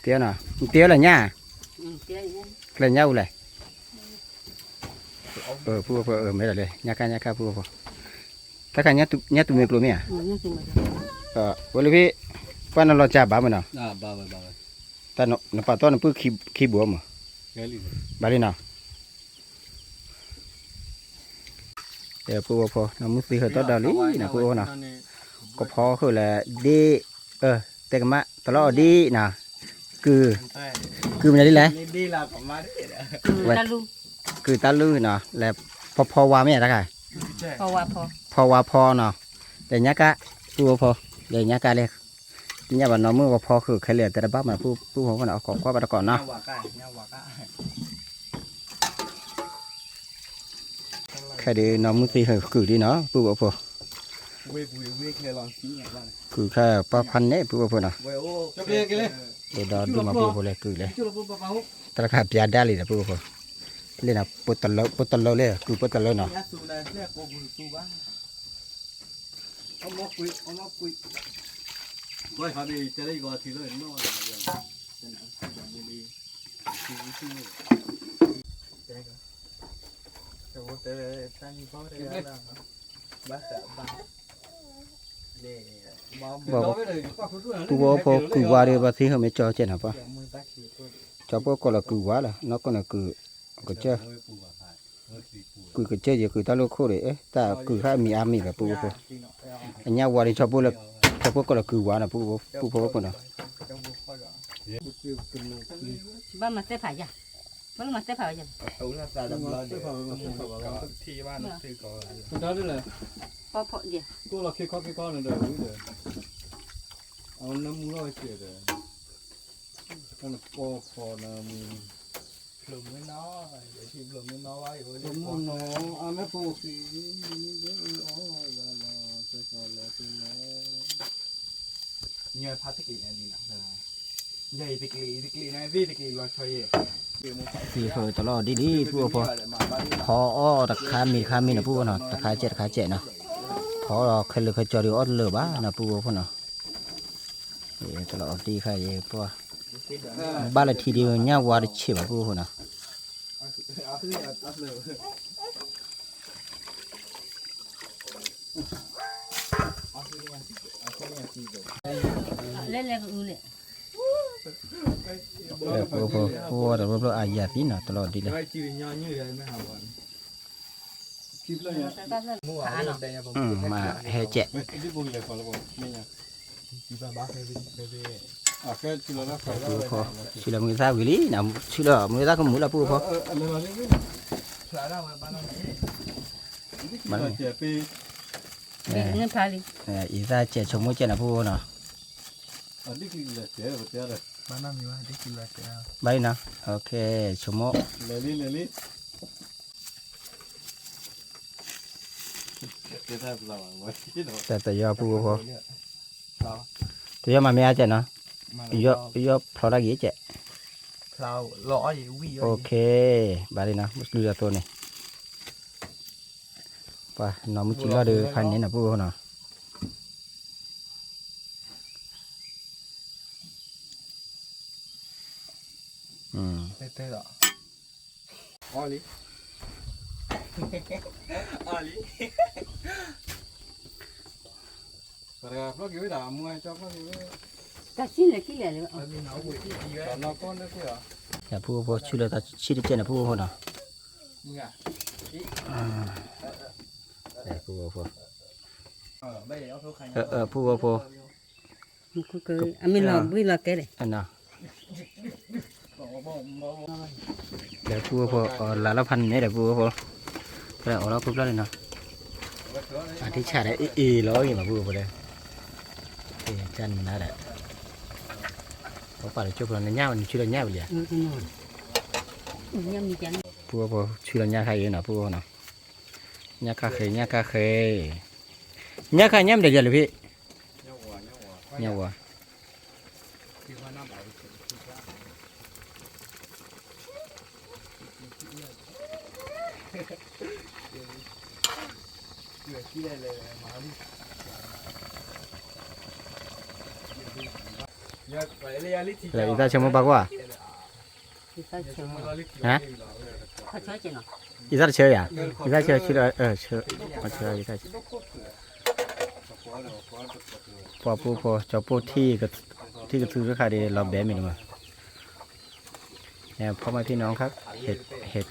တဲနီၤ, တဲလၢညါ, ကျဲညါအူလဲၣ်, ဖိဖိ မ့ၢ်ဒီးလဲၣ် ညါခါညါခါဖိဖိ, တၢ်ခါညါသူမ့ၢ်ကျိၤမ့ၢ်ဧါ, ဝဲလၢဖဲ, ပှၤနလီၤစၢ်ဘၣ်မ့ၢ်နီၤ, တၢ်နပာ်တီနပုၢ်ခံဘိမ့ၢ်, ဘၣ်လံနီၤ ဖိဖိ နီၢ်မုၢ်သံဟၢၤတီၢ်ဒီးလံနီၤ ဖိဖိနီၤ, ကဖီဃုာ်လၢဒ့ၣ်, တဲကမၣ်တလီၢ်အီၤဒ်နီၤ, ကုၢ်, ကုၢ်မနုၤဒ်လဲၣ်, ကုၢ်တၢ်လုၢ်နီၤ လဲၤဖီဖီဝါမ့ၢ်ဧါတခါ, ဖီဝါဖီနီၤ, လဲၤညါကါ, ဖိဖိ, လဲၤညါကါလဲၣ်, သ့ၣ်ညါဘၣ်နီၢ်မုၢ်ဝဲဖီဃုာ်ခဲလၢာ်တဲတဘၣ်မး ဖိဖိနီၤ အကိးကွၢ်ဘၣ်တကိးနီၤ ခဲဒုးနီၢ်မုၢ်သံဟၢၤကုၢ်ဒ်နီၤ ပုၢ်ဖိဖိ, ကုၢ်ခါပှၤဖးန့ၣ် ပုၢ်ဖိဖိနီၤ, ဒီးဒုးမၤပုၢ်ဖိလဲၤကုၢ်လဲၣ်, တၢ်တခါပျါဒၣ်လံဒီး ပုၢ်ဖိဖိ, လၢနီၤ ပတလၢလၢ ကုၢ်ပတလၢနီၤ ပုၢ်ဖိ ကုၢ်ဝါဒီး ပှၤသံဟၢၤမ့ၢ်ကၠီကဲနီၤပှၤ, ကၠီဖိကိးလီၤကုၢ်ဝါလီၤ နီၢ်ကီၢ်န့ၣ်ကုၢ်ကစၢၢ်, ကုၢ်ကစၢၢ်ယဲၤကုၢ်တၢ်လိၣ်ခိၣ်ဒီး တၢ်ကုၢ်ဟဲမံၤအါမံၤဘၣ် ပုၢ်ဖိ, အညၣ်ဝါဒီး ကၠီဖိကိးလီၤကုၢ်ဝါနီၤ ပုၢ်ဖိဖိနီၤ ဘၣ်မၤသ့ၣ်ဖးယၤ, ဘၣ်လၢမၤသ့ၣ်ဖးယၤ, ဖီဖီယဲၤ, ကိၢ်လီၤခ့ခီခ့ခီန့ၣ်ဒီး အနပီၢ်ဖီနမုၢ်, ဖျိမုၢ်နီၤ, ဖျိမုၢ်နီၤ, အမဲာ်ဖိဃံ, အီၣ်လီၤလီၤ ကၠီကၠီလီၤတလီၤ, ညၣ်ဖးတက့ၢ်န့ၣ်လံနီၤ, ယဲအံၤတက့ၢ် တက့ၢ်န့ၣ် သ့ၣ်တက့ၢ်လီၤဆီယဲၢ်, သံဟၢၤတလီၤအီၤဒ်လံ ပုၢ်ဖိဖိ, ဖီအီၣ်တခါမံၤတခါမံၤနီၤ ပုၢ်ဖိနီၤ, တခါစဲးတခါစဲးနီၤ, ဖီအီၣ်ခဲလၢာ်ခဲကၠီဒီးအီၣ်တလၢာ်ဘၣ်နီၤ ပုၢ်ဖိဖိနီၤ တလီၤအီၤဒ်ခါအံၤပှၤ, ဘၣ်လၢထံဒ်ညၣ်ဝါတဆံးဘၣ် ပုၢ်ဖိနီၤ, လဲၤလဲၤကအူလဲၣ်, ပုၢ်ဖိ ဖိဝါဒီး ဘျိဘျိအယၤသံနီၤ တလီၤဒ်လဲၣ် မၤဟဲကဲး, ပုၢ်ဖိ, ဆူလၢမုၢ်သၣ်ဝံၤလံနီၤ ဆူလၢမုၢ်သၣ်ကမူၤလီၤ ပုၢ်ဖိ, ဘၣ်လီၤ, အံၤသၣ်ကဲးဆိကမိၣ်ကဲးနီၤ ပုၢ်ဖိနီၤ, ဘၣ်လံနီၤ, ဆိကမိၣ်, တၢ်တယီပုၢ်ဖိ, တယီမၤမ့ၢ်အါကဲးနီၤ, ယီၢ်ဖျီတၢ်ဂ့ၤကဲး, ဘၣ်လံနီၤ မုၢ်ကလုၢ်ဒီးသိန့ၣ်, ပှၤနီၢ်မုၢ်ကံလီၢ်ဒီးဖးန့ၣ်နီၤ ပုၢ်ဖိနီၤ, အီလံ, အီလံ, ပှၤတဂၤဖျီက့ၤဝဲဒၣ် အမူကၠီဖျီက့ၤဝဲ, တၢ်ဆံလဲၤကံလဲၤလၢ ယၤ ဖုဖိ ဆူလၢတၢ်ဆံတကဲန့ၣ် ဖုဖိနီၤ, ဖုဖိ, ဖုဖိ, အမ့ၢ်လီၤဘှံးလီၤကဲလဲၣ်, ဒီးဖုဖိ လၢလီၤဖးန့ၣ်ဒီး ဖုဖိ, ဖဲအီၣ်လီၤခိၣ်ဖျီၣ်န့ၣ်နီၤ, အထံဆးဒီးအ့ၣ်အ့ၣ်လီၤအံၤမး ဖုဖိဒီး, ကနၤဒီး ပပာ်လၢကၠိဖိလီၤ နညၣ်ဝဲ နဆူလၢညၣ်ဝဲလံဧါ, ဖုဖိ ဆူလၢညၣ်ခါအံၤနီၤ ဖုဖိနီၤ, ညၣ်ခါဃ့ ညၣ်ခါဃ့, ညၣ်ခါညၣ်မ့ၢ်ဒီးယၤလၢဖံ, ညၣ်ဝါ လၢအံသၣ်ဆၢမိၢ်ပၢ်ကွၢ်, ဟါ, အံသၣ်တဆၢယၤ, အံသၣ်ဆၢဆူလၢ, ဆၢ, ဆၢ, ပှၤဖုဖိ ကၠီပိၢ် ထံၣ်ကသူတခါဒီး လီၤဘဲမ့ၢ်တမး, พ่อแม่พี่น้องครับ เห็ด เห็ด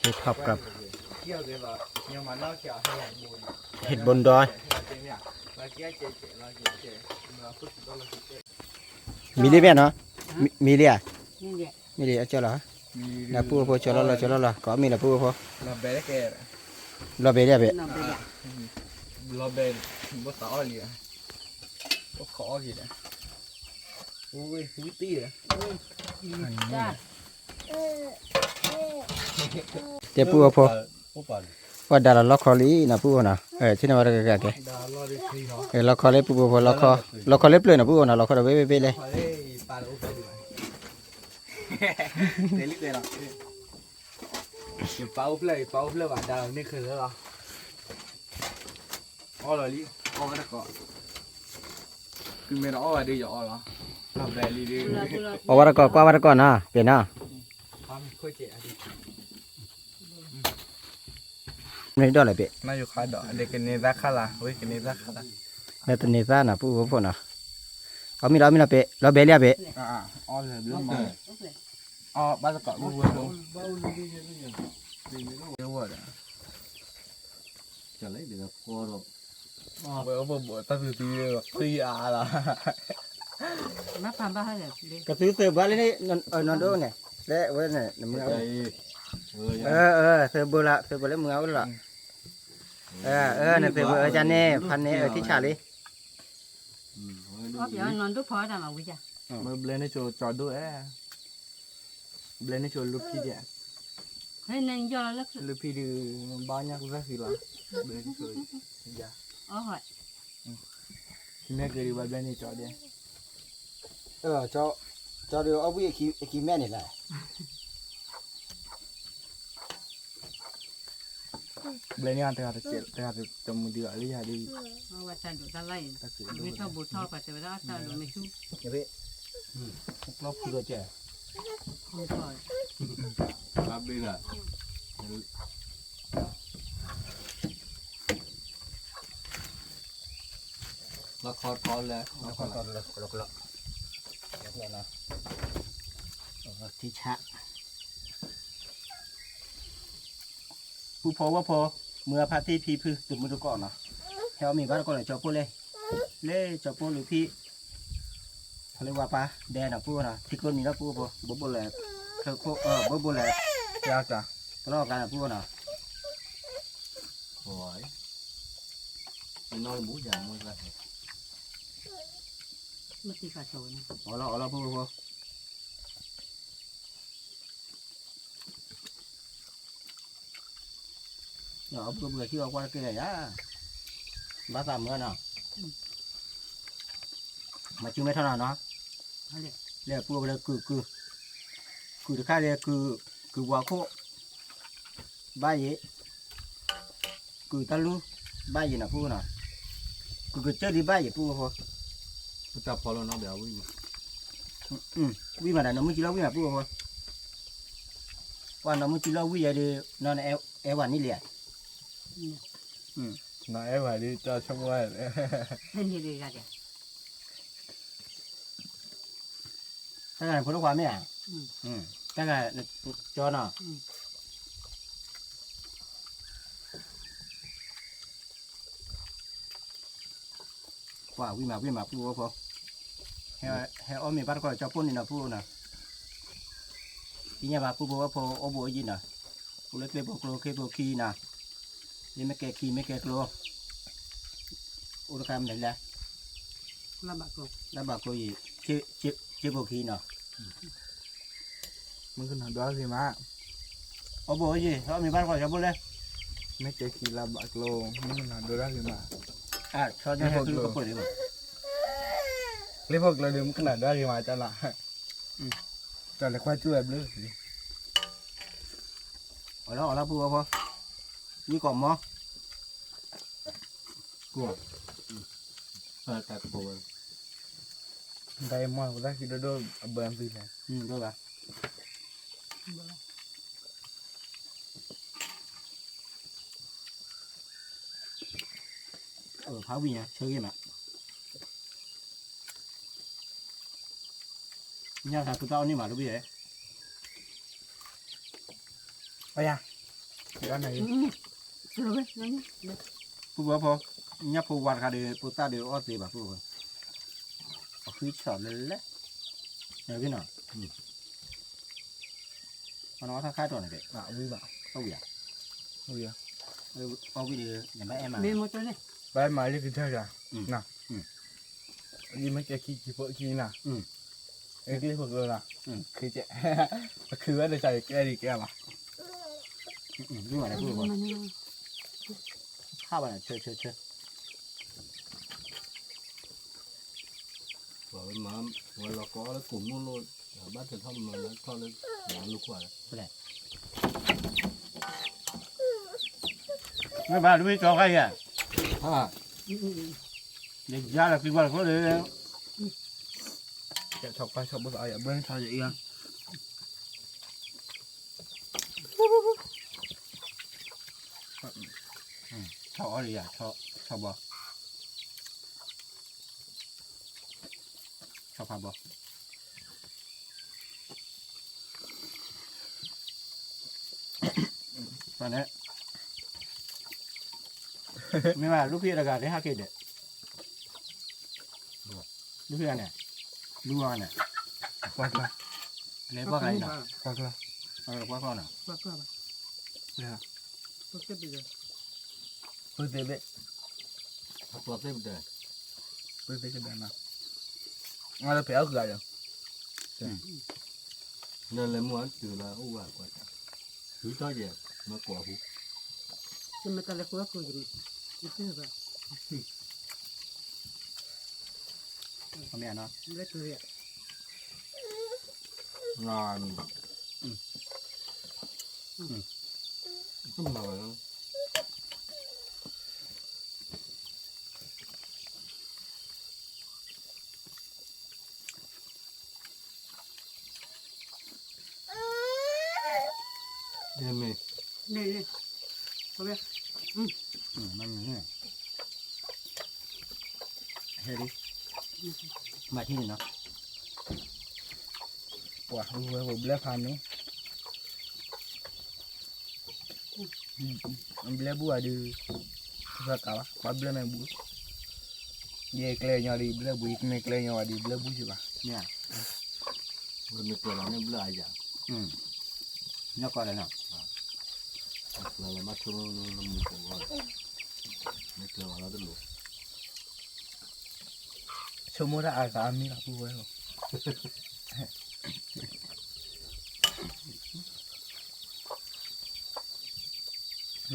เห็ดถอบกับ เห็ดบนดอย မံၤလံမ့ၢ်နီၤ, မံၤလံဧါ, မံၤလံအကၠီလီၤ, နပုၢ်ဖိ ကၠီလီၤလီၤ ကၠီလီၤလီၤ ကိးမံၤလီၤ ပုၢ်ဖိ, လီၤဘဲလံဧါဘဲ, လီၤဘဲ, ဘိသးအီၣ်လံဧါ, ဘိခီအီၣ်က့ၤဒီး, တဲပုၢ်ဖိ, ပှၤဒါလီၤလီခီလံနီၤ ပုၢ်ဖိနီၤ, ဆ့ၣ်နီၤဝဲတဂၤဂၤကဲ, လီခီလၢပုၢ်ဖိဖိ, လီခီလၢပျၢၤနီၤ ပုၢ်ဖိနီၤ, လီခီဒီးဝ့ၢ်ဝ့ၢ်ဝ့ၢ်လဲၣ် ယပၢ်အိၣ်ဖျၢၣ် ယပၢ်အိၣ်ဖျၢၣ်ဘၣ် ဒါလီၤန့ၢ်ခဲလၢာ်လီၤ, အီၣ်လီၤလံ, အီၣ်ဝဲတကိး, သုမ့ၢ်တအီၣ်ဘၣ်ဒီးယအီၣ်လီၤ, လီၤဘဲလံဒီး, အီၣ်ဝဲတကိး ကွၢ်ဝဲတကိးနီၤ ပ့ၤနီၤ, မ့ၢ်ဒီးလဲၣ်ပ့ၤ, နတန့ၤသၣ်နီၤ ပုၢ်ဖိနီၤ, အီၣ်မ့ၢ်လီၤ အီၣ်မ့ၢ်လီၤပ့ၤ လီၤဘဲလံဧါပ့ၤ ကသုသၢဘၣ်လၢန့ၣ် နီၢ်ဒိၣ်န့ၣ် လၢဝဲန့ၣ် နမုၢ်ဂၤအိၣ်, သၢဘိလၢ သၢဘိလၢမုၢ်ဂၤအိၣ်လီၤ, နသၢဘိအၢကန့ၣ် ဖးန့ၢ်အၢထံဆးလံ, နီၢ်ဒိၣ်ဖီတၢ်မၤဝံၤ, ဘျဲန့ၣ်ကၠိကၠီဒိၣ်အဲ ဘျဲန့ၣ်ကၠိလၢဖံဒဲး, လၢဖံဒုး ဘၣ်ညၣ်ကသၣ်ဃံလီၤ, ဘျဲန့ၣ်ကၠိ, မ့ၢ်က့ၤဒုးဘၣ်ဘျဲန့ၣ်ကၠီဒဲး, ကၠီဒုးအီၣ်ဘှံးအခံမဲာ်န့ၣ်လဲၣ်, ဘျဲန့ၣ်တဂၤတစဲး တဂၤတမုာ်ဒုးအီၤလၢယၤဒုး, မ့ၢ်ထီၣ်ဘိထီၣ်ပှၤတဲဝဲဒၣ်အီၣ်တၢ်ဒိးမ့ၢ်ဆူၣ်, ကျီဖုဒီးကဲ, လီခီထီလၢ လီခီထီလၢ ထံဆး ပုၢ်ဖိဝဲၢ်ဖိ မုၢ်အဖါတံၢ်ဖံဖု တမုၢ်တကိးနီၤ, ဟဲအီၣ်မ့ၤဘၣ်တကိးန့ၣ် ကၠီပိၢ်လဲၣ်, လၢကၠီပိၢ်လူၤဖံး, ဖီလၢဝါပၢ်ဒဲးနီၤ ပုၢ်ဖိနီၤ, ထံကျိနံၤလီၤ ပုၢ်ဖိ, ဘိဘိလဲၣ်, ချၢခိၣ်, ဘိဘိလဲၣ်, တလီၢ်ကါနီၤ ပုၢ်ဖိနီၤ, အီၣ်လီၤ အီၣ်လီၤ ပုၢ်ဖိ ဒီးအပုၢ်ပှဲၤထံၣ်အီၤကွၢ်တက့ၢ်လၢယၤ, ဘၣ်သးမုာ်နီၤ, မၤစုမဲထီၣ်နီၤနီၤ, လၢပုၢ်ဖိလၢကုၢ်ကုၢ်, ကုၢ်တခါလၢကုၢ်, ကုၢ်ဝါခိၣ်, ဘၣ်ယံၤ, ကုၢ်တၢ်လူၢ်, ဘၣ်ယံၤနီၤ ပုၢ်ဖိနီၤ, ကုၢ်ကစၢၢ်ဒံးဘၣ်ယံၤ ပုၢ်ဖိ, တၢ်ဖီလီၤနီၤ ဘၣ်ဝံၣ်မး, ဝံၣ်မးဒီး နီၢ်မုၢ်ကံလီၤဝံၣ်မး ပုၢ်ဖိ, ပှၤနီၢ်မုၢ်ကံလီၤဝံၣ်ယဲဒုး နီၢ်အဲၣ်ဝဲန့ၣ်လံဧါ, နီၢ်အဲၣ်ဝဲဒုး တၢ်ဆိကမိၣ်ဝဲ, န့ၣ်ဒုးဂၤဒဲး, တၢ်ဂၤန့ၣ်ဖိဒိၣ်ခွါမ့ၢ်ဧါ, တၢ်ဂၤကၠီနီၤ, ပှၤဝံၣ်မးဝံၣ်မးပုၢ်ဖိ, ဟဲအီၣ်မ့ၤဘၣ်တခီကၠီပိၢ်န့ၣ်နီၤပုၢ်နီၤ, သ့ၣ်ညါဘၣ်ပုၢ်ဖိဝဲဖိအိၣ်ဘူးအိၣ်ယံၤနီၤ, အိၣ်လၢကျ့ဖိကျိခ့ဖိခံနီၤ, မ့ၢ်ကဲခံမ့ၢ်ကဲကျိ အိၣ်တခါမနုၤလဲၣ်, လၢဘၣ်ကျိယံၤ, စ့ဖိခံနီၤ, မုၢ်ကနီၤဒွးဂ့ၤမး, အိၣ်ဘူးအိၣ်ယံၤ ဟဲအီၣ်မ့ၤဘၣ်တခီကၠီပိၢ်လဲၣ်, မ့ၢ်ကဲခံလၢဘၣ်ကျိ, မုၢ်ကနီၤဒွးဂ့ၤမး, အၢ ဆီညါဟဲကျိကပိၢ်လံမး, ကျ့ဖိကျိဒီးမုၢ်ကနီၤဒွးဂ့ၤမးတၢ်လီၤ, တၢ်လဲၤကွၢ်ကၠူၣ်ဝဲဘျုး အီၣ်လီၤအီၣ်လီၤပုၢ်ဝဲဖိ, ဝံၣ်ကိးမီၤ, ကိး, တၢ်ကိးဝဲ, တၢ်အံၤမီၢ်ပသၣ်ခံဒိၣ်ဒိၣ်အဘၢသုလဲၣ်, ဒိၣ်ဘၣ်, ဖးဝံၣ်ညါဆၢဂ့ၤမး, ညၣ်သးပူၤတၢ်အီၣ်န့ၢ်မးတဘ့ၣ်, အယၤ, ပုၢ်ဖိဖိ, ညၣ်ဖိဝါတခါဒီး ဖိသၣ်ဒီးအီၣ်သ့ဘၣ်ဖိ, အဃံဆီၣ်လၢလဲၣ်, နနီၤ, အီၣ်ခါခါတီၤန့ၣ်က့, ဝံၤဘၣ်, အီၣ်ဝံၤဧါ, အီၣ်ဝံၤဒီး နဘၣ်အဲၣ်မး, ဘၣ်အဲၣ်မးလၢကစၢ်ယွၤ, ယမ့ၢ်ကဲခံခံဖိခံနၤ, အကျ့ဖိကျိလီၤ, အခုဝဲတစၢ်ယကဲဒ်ကဲလီၤ, ခါဘၣ်န့ၣ်ဆၢဆၢဆၢ ပှၤဝဲမၤ ဝဲလီၤကီလၢကိးမုၢ်လိၣ်, ဘၣ်တထီၣ်မၤလၢထီၣ်လၢ မၤလိခွါလၢ, မ့ၢ်ဘၣ်တမ့ၢ်ကၠီခါယၤ, ယယါလီၤသံကွၢ်တခိၣ်ဒီး, ဆီၣ်ပှၢ်ဆီၣ်ဘိသးအီယၤဘၢဆီၣ်ယအံၤ, ဆီၣ်အီၤဒီးယၤ, ဆီၣ်ဘီ ဆီၣ်ဖးဘီ, န့ၣ်, မ့ၢ်ဘၣ် လူၢ်ဖံးတဂၤန့ၣ် ဟးက့ၤဒဲး, လူၢ်ဖံးန့ၣ်, လူၢ်ဝါန့ၣ်, ကွၢ်ကျီ, လဲၤကွၢ်ကျီနီၤ, ကွၢ်ကျီ, ကွၢ်ကျီနီၤ, ပုၢ်သ့ၣ်ဘ့ၣ်, ပုၢ်သ့ၣ်ကဒၣ်နီၤ, အလၢဖဲအဂၤဒီး, လဲၤလဲၤမုၢ်အတုၤလၢအိၣ်ဝဲကွၢ်, ထုးထီၣ်ယဲၢ်, မ့ၢ်ကိးအပူၤ, တမ့ၢ်တၢ်လဲၤဃုအခိၣ်, ယသ့ၣ်ဘၣ်, အမ့ၢ်နီၤ, လဲၤတုၤယဲၢ် မ့ၢ်, ဟဲလံ, မၤထံၣ်န့ၣ်နီၤ, ပှၤဝဲပဘျဲၣ်ဖးန့ၣ် ဘျဲၣ်ဘူၣ်ဝဲဒုး, သၢကးဘၣ် ပှၤဘျဲၣ်မ့ၢ်ဘူၣ်, ယကျဲညီဒုးဘျဲၣ်ဘူၣ် ယမ့ၢ်ကျဲညီဝဲဒုးဘျဲၣ်ဘူၣ်ယဘၣ်, မ့ၢ်ဧါ, မ့ၢ်ကျဲလီၤန့ၣ်ဘျဲၣ်အယၤ, ညီကီၢ်ဒီးနီၤ, ကျဲလီၤမ့ၢ်ဆိကမိၣ်နမူကီၢ်ဂီၢ်, မ့ၢ်ကျဲလီၤလီၤတလိၤ, ဆိကမိၣ်တၢ်အါဂၤအါမံၤလီၤ ပုၢ်ဝဲၢ်လီၤ.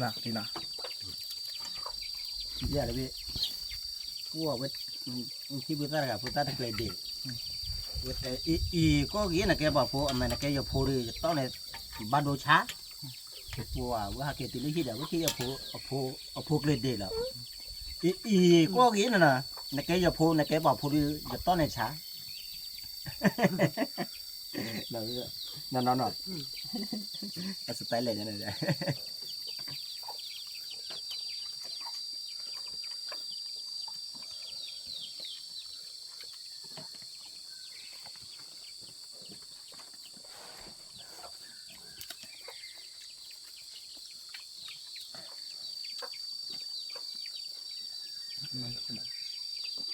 နၤ, ယၤတဘ့ၣ်, အိၣ်ဝဲ, ထံၣ်ဖိသၣ်တဂၤ ဖိသၣ်တကျဲၤဒ့ၣ်, ဝဲတဲ အံၤကီၢ်ဂ့ၤ နကဲပှၤဖိ အမ့ၢ်နကဲယဖိဒီး ယတီၢ်န့ၣ် ဘၣ်ဒိဆါ, ပှၤဝဲဟးက့ၤတုၤလၢဟံၣ်ဒီး ဝဲထံၣ်အဖိ, အဖိကျဲၤဒ့ၣ်လီၤ, အံၤ ကီၢ်ဂ့ၤနၤ, နကဲယဖိ နကဲပှၤဖိဒီး ယတီၢ်န့ၣ်ဆါ နီၢ်နီၢ်နီၢ်, အစတဲလဲၣ်ညါန့ၣ်, မ့ၢ်,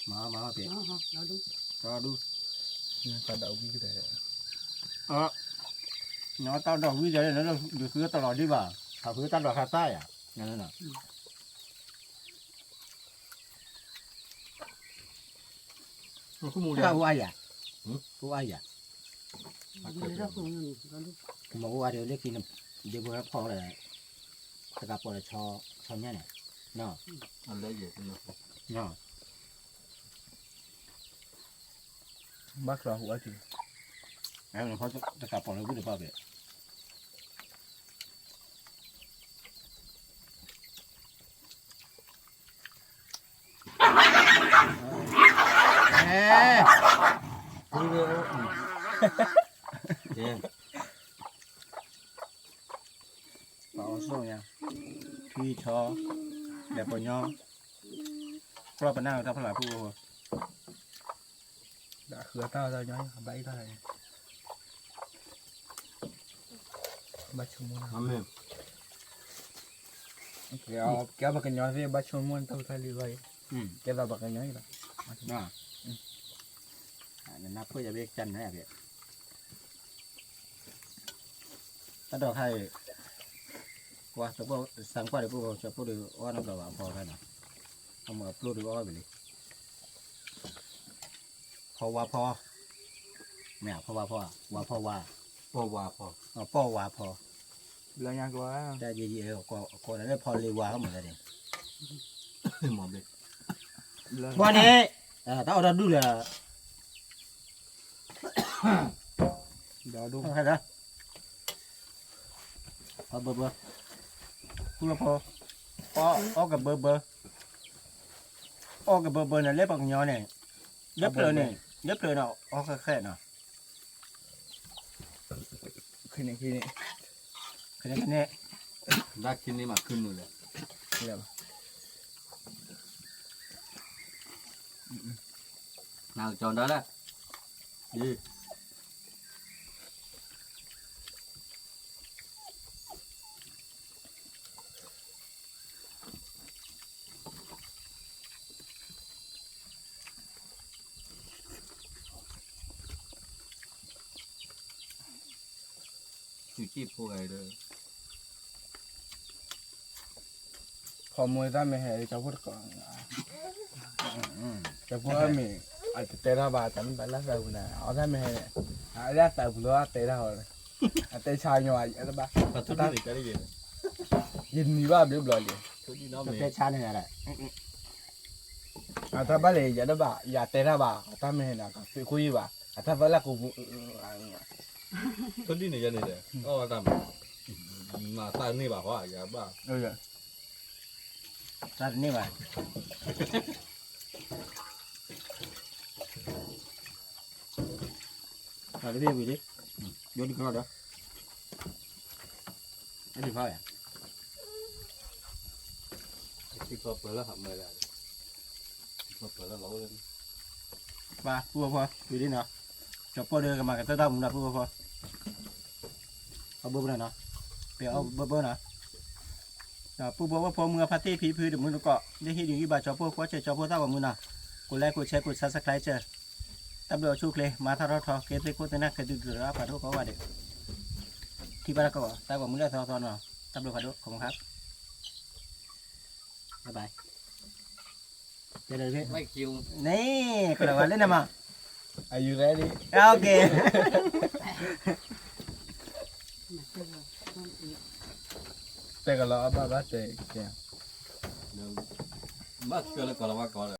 မၤမၤဘၣ်ပ့ၤ, တၢ်ဒိၣ်, တၢ်ဒိၣ်ဝံၤကတၢၢ်, နတၢ်ဒိၣ်ဝံၤဒီး နဒုးဃုတလီၤဒံးဘၣ်, ဟးဃုတၢ်ဒိၣ်ခါသၣ်ယၤ, တၢ်အိၣ်အါယၤ, အိၣ်အါယၤ, မ့ၢ်အိၣ်အါဒီးလၢခံန့ၣ်, ဒ့ဖိဟဲဖီၣ်လၢ တကးပီၤဒီး ဆီညါန့ၣ်, ဘၣ်ကျီၤဟူအါက့ၤ, တကးပီၤလၢဝံၣ်တဘၣ်ဘဲ ပှၤအီၣ်ဆိၣ်ညါ, ထွံၣ်ဆီ, လဲၤပီၤညီ, ကျီၢ်ပနၢ်တၢ်ဖျါလၢ်ပူၤ, ဒၣ်ဃုအတၢ်အီၣ်တၢ်ညီ, ဘၣ်အံၣ်တၢ်, ဘၣ်ဆိကမိၣ်, ကဲပှၤကညီသ့ၣ် ဘၣ်ဆိကမိၣ်တၢ်ဖိတၢ်လံၤဘၣ်အံၤ, ကဲသိးပှၤကညီအံၤလီၤ, နနၢ်ပၢၢ်ယၤဘၣ်ကနၣ်ယၤဘၣ် တၢ်ဒိးခါအံၤ, ကွၢ်သပှၢ်စၢ်ကွၢ်ဒီး ပှၤကၠီၤပိၢ်ဒီးအီၣ်နီတဘျီဘၣ်အဖီဖဲနီၤ, အမ့ၢ်အပျိၢ်ဒီးအီၣ်ဝဲလံ, ဖီဝါဖီ, မ့ၢ်ဖီဝါဖီ, ဝါဖီဝါ, ပီၢ်ဝါဖီ, ပီၢ်ဝါဖီ, ဘျီညါကွၢ်, တၢ်ယဲယဲကိးဒီးလၢဖီလ့ဝါဟီမ့ၢ်လဲၣ်န့ၣ်, ကွၢ်န့ၣ်, တၢ်အီၣ်တၢ်ဒူၣ်လၢ ဒီးဒိၣ်, ဘၢဘၢ, ဃုအဖီ, အီၣ်ကဘၢဘၢ, အီၣ်ကဘၢဘၢန့ၣ် လၢပှၤကညီန့ၣ်, လၢပျၢၤန့ၣ်, လၢပျၢၤန့ၣ် အီၣ်ဃဲဃဲနီၤ, ခံန့ၣ်, ခံန့ၣ်, ဒၣ်ခံန့ၣ်မးခုနုာ်လဲၣ်, နကကၠီဒၣ်လဲၣ်, သူၣ်ကံၢ်ဖိဂၤဒီး ဖီမူတၢ်မ့ၢ်ဟဲ ကၠီဖိတကိး, ကၠီဖိအမ့ၢ်, အတတဲထီၣ်ဘၣ် တၢ်မ့ၢ်ဘၣ်လၢသးပူၤန့ၣ် အီၣ်တၢ်မ့ၢ်ဟဲ, အလၢသးပူၤလီၤ အတဲတၢ်ဟီ, အတဲဆါညီ, ယနံၤဘၣ်ဘျုးဘျီလံ, တဲဆါန့ၣ်, အတၢ်ဘၣ်လၢယၤတဘၣ် ယၤတဲတၢ်ဘၣ် အတၢ်မ့ၢ်ဟဲန့ၣ် ကသ့ၣ်ခိၣ်ယံၢ်ဘၣ် အတၢ်သၢလၢကူပူၤ, ထိၣ်ဒံၣ်န့ၣ်ယဲန့ၣ်ဒီး အီၣ်ဝဲတၢ်မး, မၤသးန့ၢ်ဘၣ်ဟီယၤဘၣ်, တၢ်တန့ၢ်ဘၣ်, တၢ်တဘၣ်ဝံၤလံ, ယိဒံကလီဒီး, အဲဒံဖးဝဲ, ထံဖီပၢၤလၢဟးမၢဒၣ်, ထံဖီပၢၤလၢလီၤအိၣ်လၢ, ပှၤပုၢ်ဝဲၢ်ဖိဝံၤလံနီၤ, ကၠီၤပိၢ်ဒီးကမၤကတၢၢ်တၢ်မူနီၤ ပုၢ်ဝဲၢ်ဖိ, အဘၢဘၢနီၤ, ပအီၣ်ဘၢဘၢနီၤ, ဒီးပုၢ်ဖိဝဲၢ်ဖိမုၢ်အဖါတံၢ်ဖံဖုတမုၢ်တကိး လၢဟံးဒုးဂံၢ်ဘါကၠီၤပိၢ် ကွၢ်စၢၤကၠီၤဖိသၣ်ဝဲမုၢ်နီၤ, ကိးလဲကိးဆဲးကိး subscribe တၢ်ဘျုးအဆိအချ့ မၤထီၣ်ထီထီ ကဲသ့ၣ်ခိၣ်သ့ၣ်နၢ် ကဲသုးကလုာ် အပှၤဒိၣ်ကိးဂၤဒဲး, ထံၣ်ဘၣ်တၢ်ကီး တၢ်ဂီၤမူလၢအသီသီနီၤ, တၢ်ဘျုးဖးဒိၣ် ခီမူခါ, bye bye. Are you ready? Okay. တဲကလီၤအဘၣ်ဘၣ်တဲကဲ, ဘၣ်ဆှၢလၢကီးလီၤဝါကီးဒီး